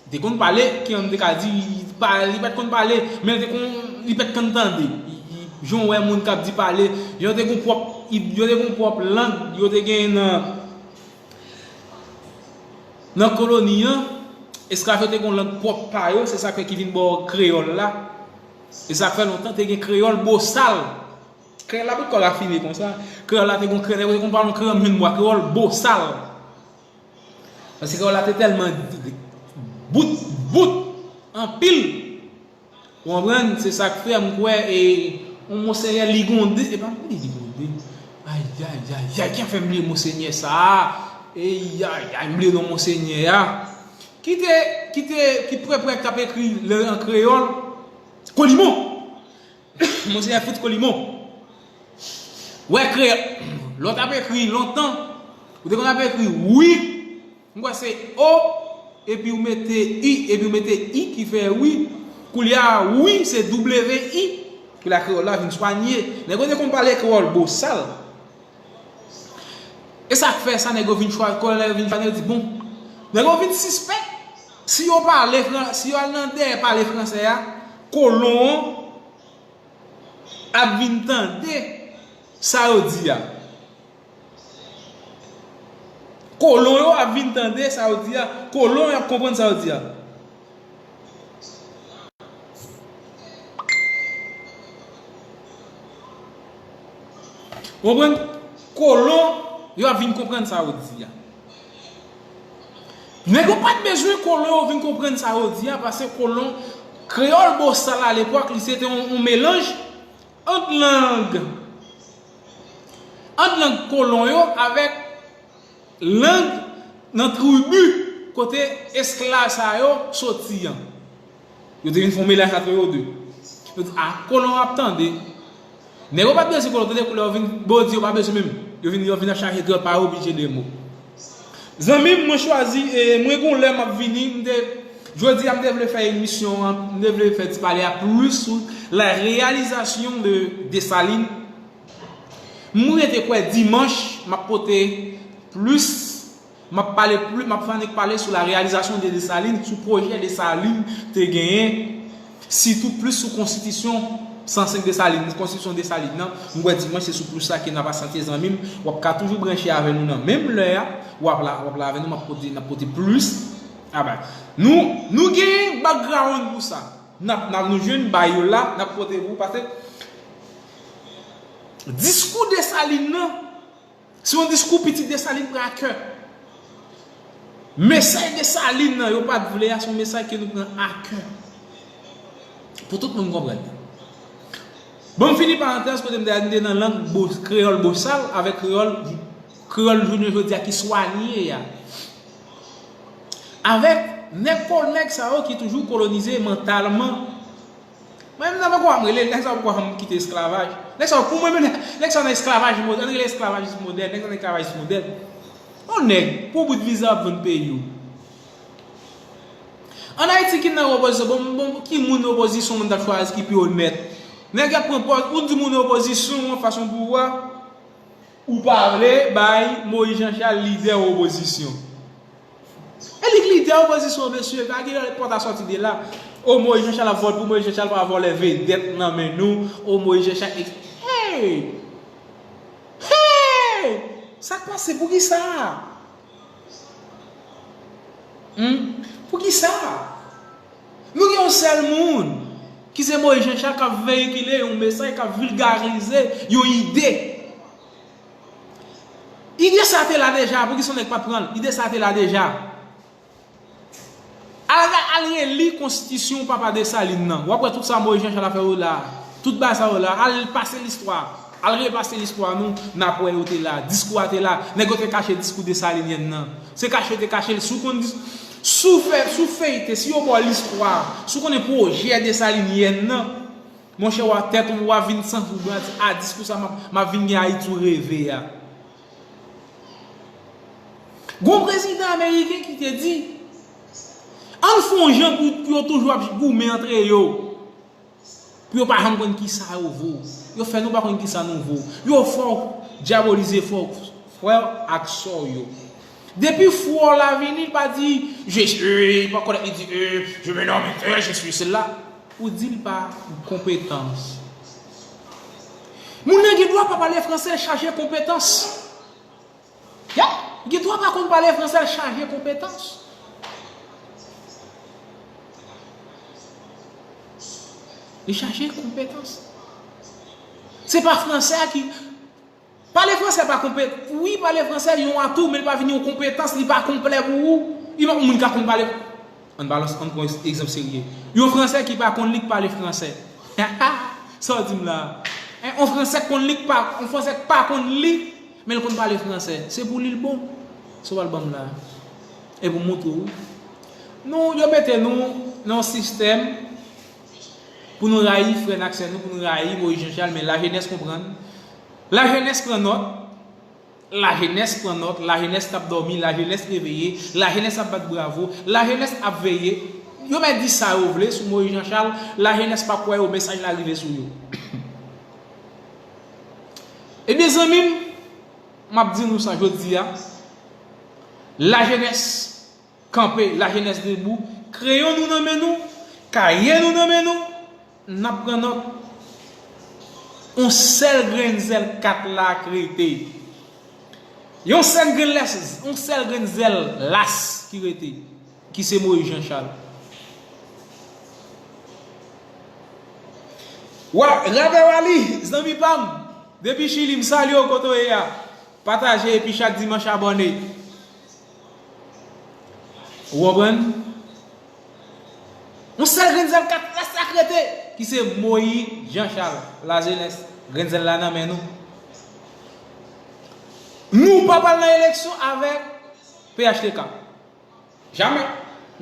Li te konn pale, ki an te ka di, li pa, li pa t konn pale, men li te konn, li pa t konn tande. Li, li, jan w wè moun k ap di pale, yo te gon pwòp, yo te gon pwòp lang, yo te gen nan, nan koloni an, esklav yo te gon lang pwòp pa yo, se sa k fè ki vin ba w kreyòl la. E sa k fè lontan te gen kreyòl bosal. Kreyòl la pa t ko rafine konsa. Kreyòl la te gon kreyòl, te gon pa yon kreyòl menm bwa, kreyòl bosal. Paske kreyòl la te tèlman bout, bout, anpil. Ou konprann? Se sa k fè m kwè, e, yon monsenyè Ligonde, e pa m li Ligonde. Ay, ay, ay, ay, ki fè m bliye monsenyè sa a? Ey, ay, ay, m bliye non monsenyè a. Ki te, ki te, ki prè prè k t ap ekri lè an kreyòl? Kolimon. Monsenyè Fritz Kolimon. Wè kreyòl. Lè w t ap ekri lontan, ou te konn ap ekri wi, m kwè se O, epi w mete i, epi w mete i ki fè wi. Koulye a, wi, se W I. Koulye a, kreyòl la vin swanye. Nèg yo te konn pale kreyòl bosal. E sa k fè sa, nèg yo vin chwa-, kolè yo vin chwazi, yo di, bon, nèg yo vin sispèk. Si yo pale fran-, si yo al nan dèyè pale fransè a, kolon an ap vin tande sa yo di a. Kolon yo ap vin tande sa yo di a. Kolon yo ap konprann sa yo di a. Ou konprann? Kolon yo ap vin konprann sa yo di a. Nèg yo pa t bezwen kolon yo vin konprann sa yo di a, paske kolon, kreyòl bosal alepòk, li se te yon, yon melanj ant lang, ant lang kolon yo avèk lang nan tribi kote esklav sa yo soti an. Yo te vin fè yon melanj ant yo de. Yo di, a, kolon ap tande. Nèg yo pa t bezwen kolon, tande koulye yo vin, Bondye yo pa bezwen menm. Yo vin, yo vin ap chache grandpa yo, oblije de mo. Zanmi m, mwen chwazi, e, mwen gon lè m ap vini, m te, jodi a m te vle fè emisyon an, m te vle fè ti pale a plis sou la réalisation de Dessalines. Mwen rete kwè dimanch, m ap pote plis, m ap pale plis, m ap fè annik pale sou la réalisation de Dessalines, sou pwojè Dessalines te genyen, sitou plis sou konstitisyon san senk Dessalines, konstitisyon Dessalines nan, m kwè dimanch se sou plis sa ke n ap asante zanmi m, w ap ka toujou branche avè nou nan menm lè a, w ap la, w ap la avè nou, m ap pote, n ap pote plis. A bay. Nou, nou gen background pou sa. N ap, n ap nou jwenn bay yo la, n ap pote pou, paske diskou Dessalines nan, se yon diskou pitit Dessalines pran a kè. Mesaj Dessalines nan, yo pa t vle a, se yon mesaj ke nou pran a kè. Pou tout moun konprann. Bon, m fini parantèz kote m te, m te nan lang bo-, kreyòl bosal avèk kreyòl, kreyòl jounen jodi a ki swanye a. Avèk nèg kol-, nèg sa yo ki toujou kolonize mantalman. Mwen menm nan poko janm rele, nèg sa yo poko janm kite esklavaj. Nèg sa yo, pou mwen menm, nèg sa yo nan esklavaj modèn, rele esklavajis modèn, nèg sa yo nan esklavajis modèn. Yon nèg, pou bout viza ap vann peyi w. Ann Ayiti ki nan opozisyon, bon, bon, ki moun opozisyon moun ta chwazi ki pi onèt? Nèg ap pran pòz, ou di moun opozisyon, yon fason pouvwa, ou pa vle bay Moïse Jean Charles lidè opozisyon. E li k lidè opozisyon, mesye, pa gen lè pòt a sòti de la. O, Moïse Jean Charles ap vòlè, pou Moïse Jean Charles pa vòlè vedèt nan men nou. O, Moïse Jean Charles, hey! Hey! Sa k pase? Poukisa? Hmm? Poukisa? Nou gen yon sèl moun ki se Moïse Jean Charles k ap veyikile yon mesaj, k ap vilgarize yon ide. Ide sa te la deja, poukisa nèg pa t pran l? Ide sa te la deja. Al, al reli konstitisyon papa Desalin nan. W ap wè tout sa Moyiz Janchal ap fè yo la. Tout bagay sa yo la. Al pase listwa. Al repase listwa nou, n ap wè yo te la. Diskou a te la. Nèg yo te kache diskou Desalin yèn nan. Se kache yo te kache l. Si w konn dis-, si w fè, si w feyite, si yo ba w listwa, si w konnen pwojè Desalin yèn nan, monchè, w a tèt ou, w a vin santi w grandi. A, diskou sa m ap, m ap vin gen Ayiti w reve a. Gon prezidan ameriken ki te di, ann fè yon jan pou, pou yo toujou ap goumen antre yo. Pou yo pa janm konn kisa yo vo. Yo fè nou pa konn kisa nou vo. Yo fè w dyabolize frè w, frè w ak sè w yo. Depi frè w la vini, li pa di, je suis, pa konn li di, euh, je me nomme, euh, je suis cela. Ou di l pa konpetans. Moun nan gen dwa pa pale fransè, l chaje konpetans. Ya, gen dwa pa konn pale fransè, l chaje konpetans. Li chaje konpetans. Se pa fransè a ki, pale fransè pa konpet-, wi, pale fransè yon atou, men li pa vin yon konpetans, li pa konplè pou ou. Li pa yon moun ka konn pale. Ann balans, ann pran egzanp serye. Yon fransè ki pa konn li k pale fransè. Sa w di m la? Hein, yon fransè k konn li k pa, yon fransè k pa konn li, men l konn pale fransè. Se pou li l bon. Sa w al ban m la? E pou m montre w. Nou, yo mete nou nan yon sistèm pou nou rayi frè n ak sè nou, pou nou rayi Moyiz Janchal, men lajenès konprann. Lajenès pran nòt. Lajenès pran nòt, lajenès t ap dòmi, lajenès reveye, lajenès ap bat bravo, lajenès ap veye. Yo mèt di sa yo vle sou Moyiz Janchal, lajenès p ap kwè yo, mesaj la rive sou yo. Ebyen, zanmi m, m ap di nou sa jodi a, lajenès kanpe, lajenès debou, kreyon nou nan men nou, kaye nou nan men nou, n ap pran nòt. On sèl grenn zèl kat la k rete. Yon sèl grenn lès, yon sèl grenn zèl las ki rete, ki se Moyiz Janchal. Wa, Rabè Wali, zanmi pa m, depi Chili, m salye w kote w ye a. Pataje epi chak dimanch abòne. Ou konprann? Yon sèl grenn zèl kat la sa k rete, ki se Moyiz Janchal, lajenès, grenn zèl la nan men nou. Nou pa pral nan eleksyon avèk P H T K. Jamè.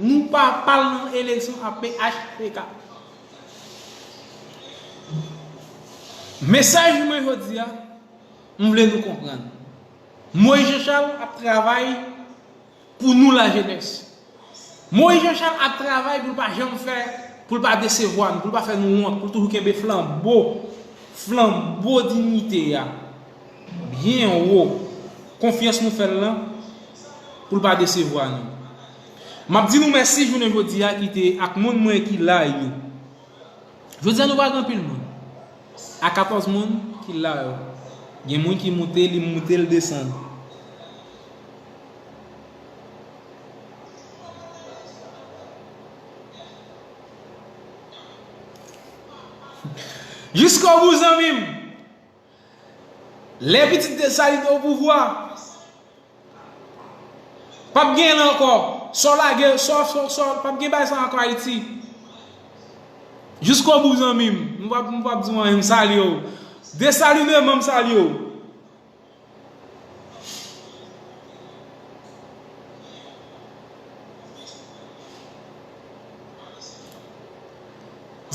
Nou pa pral nan eleksyon ak P H T K. Mesaj mwen jodi a, m vle nou konprann. Moyiz Janchal ap travay pou nou lajenès. Moyiz Janchal ap travay pou l pa janm fè, pou l pa desevwa nou, pou l pa fè nou wont, pou l toujou kenbe flanbo, flanbo diyite a byen wo. Konfyans nou fè l lan, pou l pa desevwa nou. M ap di nou mèsi jounen jodi a ki te ak moun mwen ki la yo. Jodi a nou pa gen anpil moun. A katòz moun ki la yo. Gen moun ki moute, li moute, l desann. Jiskobou, zanmi m. Lè pitit Desalin o pouvwa, p ap gen l ankò. Sa w lage, sa w, sa w, sa w, p ap gen bagay sa ankò Ayiti. Jiskobou, zanmi m. M p ap, m p ap di w anyen, m salye w. Desalin, m salye w.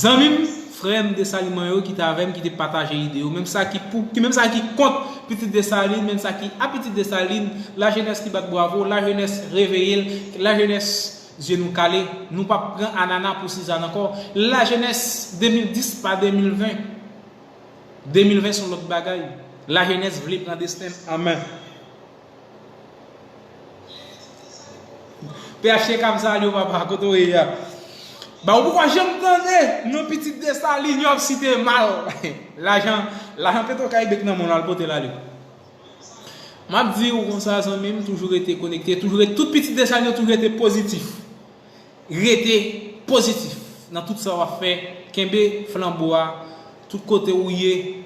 Zanmi m, frè m Desalin mwen yo ki te avè m, ki te pataje ide yo, menm sa ki pou, ki menm sa ki kont pitit Desalin, menm sa ki a pitit Desalin, lajenès ki bat bravo, lajenès reveye l, lajenès zye nou kale, nou p ap pran anana pou sizann ankò, lajenès de mil dis pa de mil ven. De mil ven se yon lòt bagay. Lajenès vle pran desten l an men. P H T K, m salye w, papa, kote w ye a? Ba, ou poko janm tande non pitit Desalin yo ap site mal. Lajan, lajan Petwokaribe k nan men w la, al pote l ale. M ap di w konsa, zanmi m, toujou rete konekte, toujou rete, tout pitit Desalin yo toujou rete pozitif. Rete pozitif nan tout sa w ap fè. Kenbe flanbo a tout kote ou ye.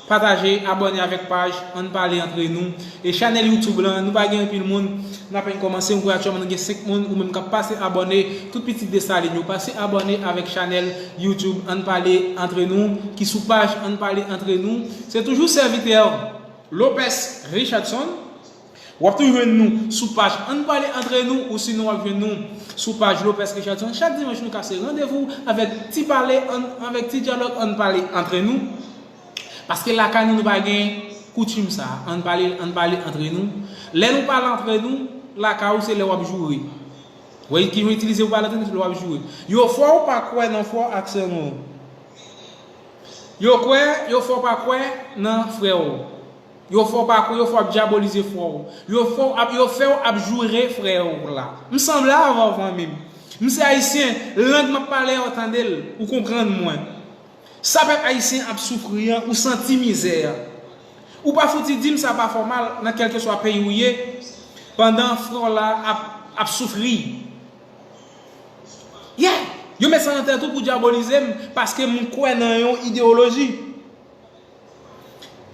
Pataje, abòne avèk paj Ann Pale Antre Nou. E chanèl YouTube lan, nou pa gen anpil moun. N apèn kòmanse, m kwè aktyèlman nou gen senk moun ou menm k ap pase abòne. Tout pitit Desalin yo, pase abòne avèk chanèl YouTube Ann Pale Antre Nou, ki sou paj Ann Pale Antre Nou. Se toujou sèvitè Lopez Richardson. W ap tou jwenn nou sou paj Ann Pale Antre Nou, ou sinon w ap jwenn nou sou paj Lopez Richardson. Chak dimanch, nou kase randevou avèk ti pale, ann, avèk ti dyalòg, ann pale antre nou. Paske lakay nou, nou pa gen koutim sa a. Ann pale, ann pale antre nou. Lè nou pale antre nou, lakay ou se lè w ap joure. Ou wè ki jan yo itilize pou pale antre nou, se lè w ap joure. Yo fè w pa kwè nan frè w ak sè nou. Yo kwè, yo fè w pa kwè nan frè w. Yo fè w pa kwè, yo fè w ap dyabolize frè w. Yo fè w ap, yo fè w ap joure frè w la. M sanble avè w, zanmi m. M se ayisyen, lang m ap pale a, w tande l, ou konprann mwen. Sa pèp ayisyen ap soufri an, ou santi mizè a. Ou pa fouti di m sa pa fè w mal nan kèlkeswa peyi w ye, pandan frè w la ap, ap soufri. Yeah! Yo met sa nan tèt ou pou dyabolize m, paske m kwè nan yon ideyoloji.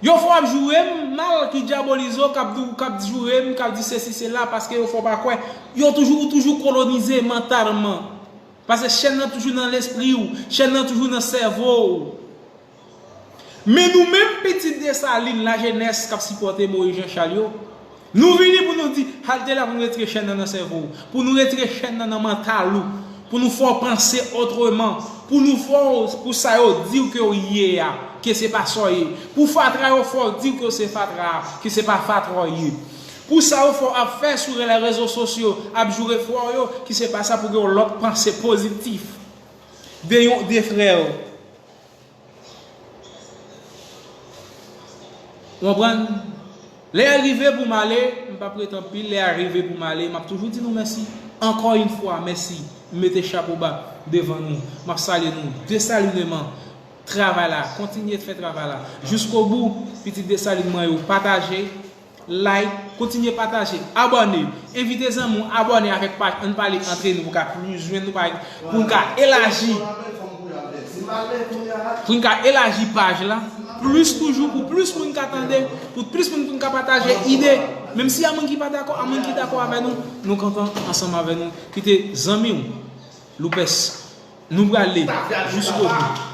Yo fè w ap joure m mal ki dyabolize w, k ap di w, k ap joure m, k ap di sesi sela, paske yo fè w pa kwè. Yo toujou, ou toujou kolonize mantalman. Paske chèn nan toujou nan lespri w, chèn nan toujou nan sèvo w. Men nou menm pitit Desalin, lajenès k ap sipòte Moyiz Janchal yo, nou vini pou nou di, halte la pou nou retire chèn nan nan sèvo w, pou nou retire chèn nan nan mantal ou, Pou nou fè w panse otreman. Pou nou fè w, pou sa yo di w ke w ye a, ke se pa sa w ye. Pou fatra yo fè w di w ke w se fatra a, ke se pa fatra w ye. Pou sa yo fè w ap fè sou rezo sosyo, ap joure frè w yo, ki se pa sa pou gen yon lòt panse pozitif de yon de frè w. Ou konprann? Lè a rive pou m ale, m p ap ret anpil, lè a rive pou m ale, m ap toujou di nou mèsi. Ankò yon fwa, mèsi. M mete chapo ba devan nou. M ap salye nou desalineman. Travay la, kontinye fè travay la. Jiskobou, pitit Desalin mwen yo, pataje, like, kontinye pataje, abòne, envite zanmi w abòne avèk paj Ann Pale Antre Nou pou ka plis jwenn nou, pou n ka elaji, pou n ka elaji paj la, plis toujou, pou plis moun ka tande, pou plis moun, pou n ka pataje ide. Menm si a moun ki pa dakò, a moun ki dakò avè nou, nou kontan ansanm avè nou. Kite zanmi w, Loupès, nou prale jiskobou.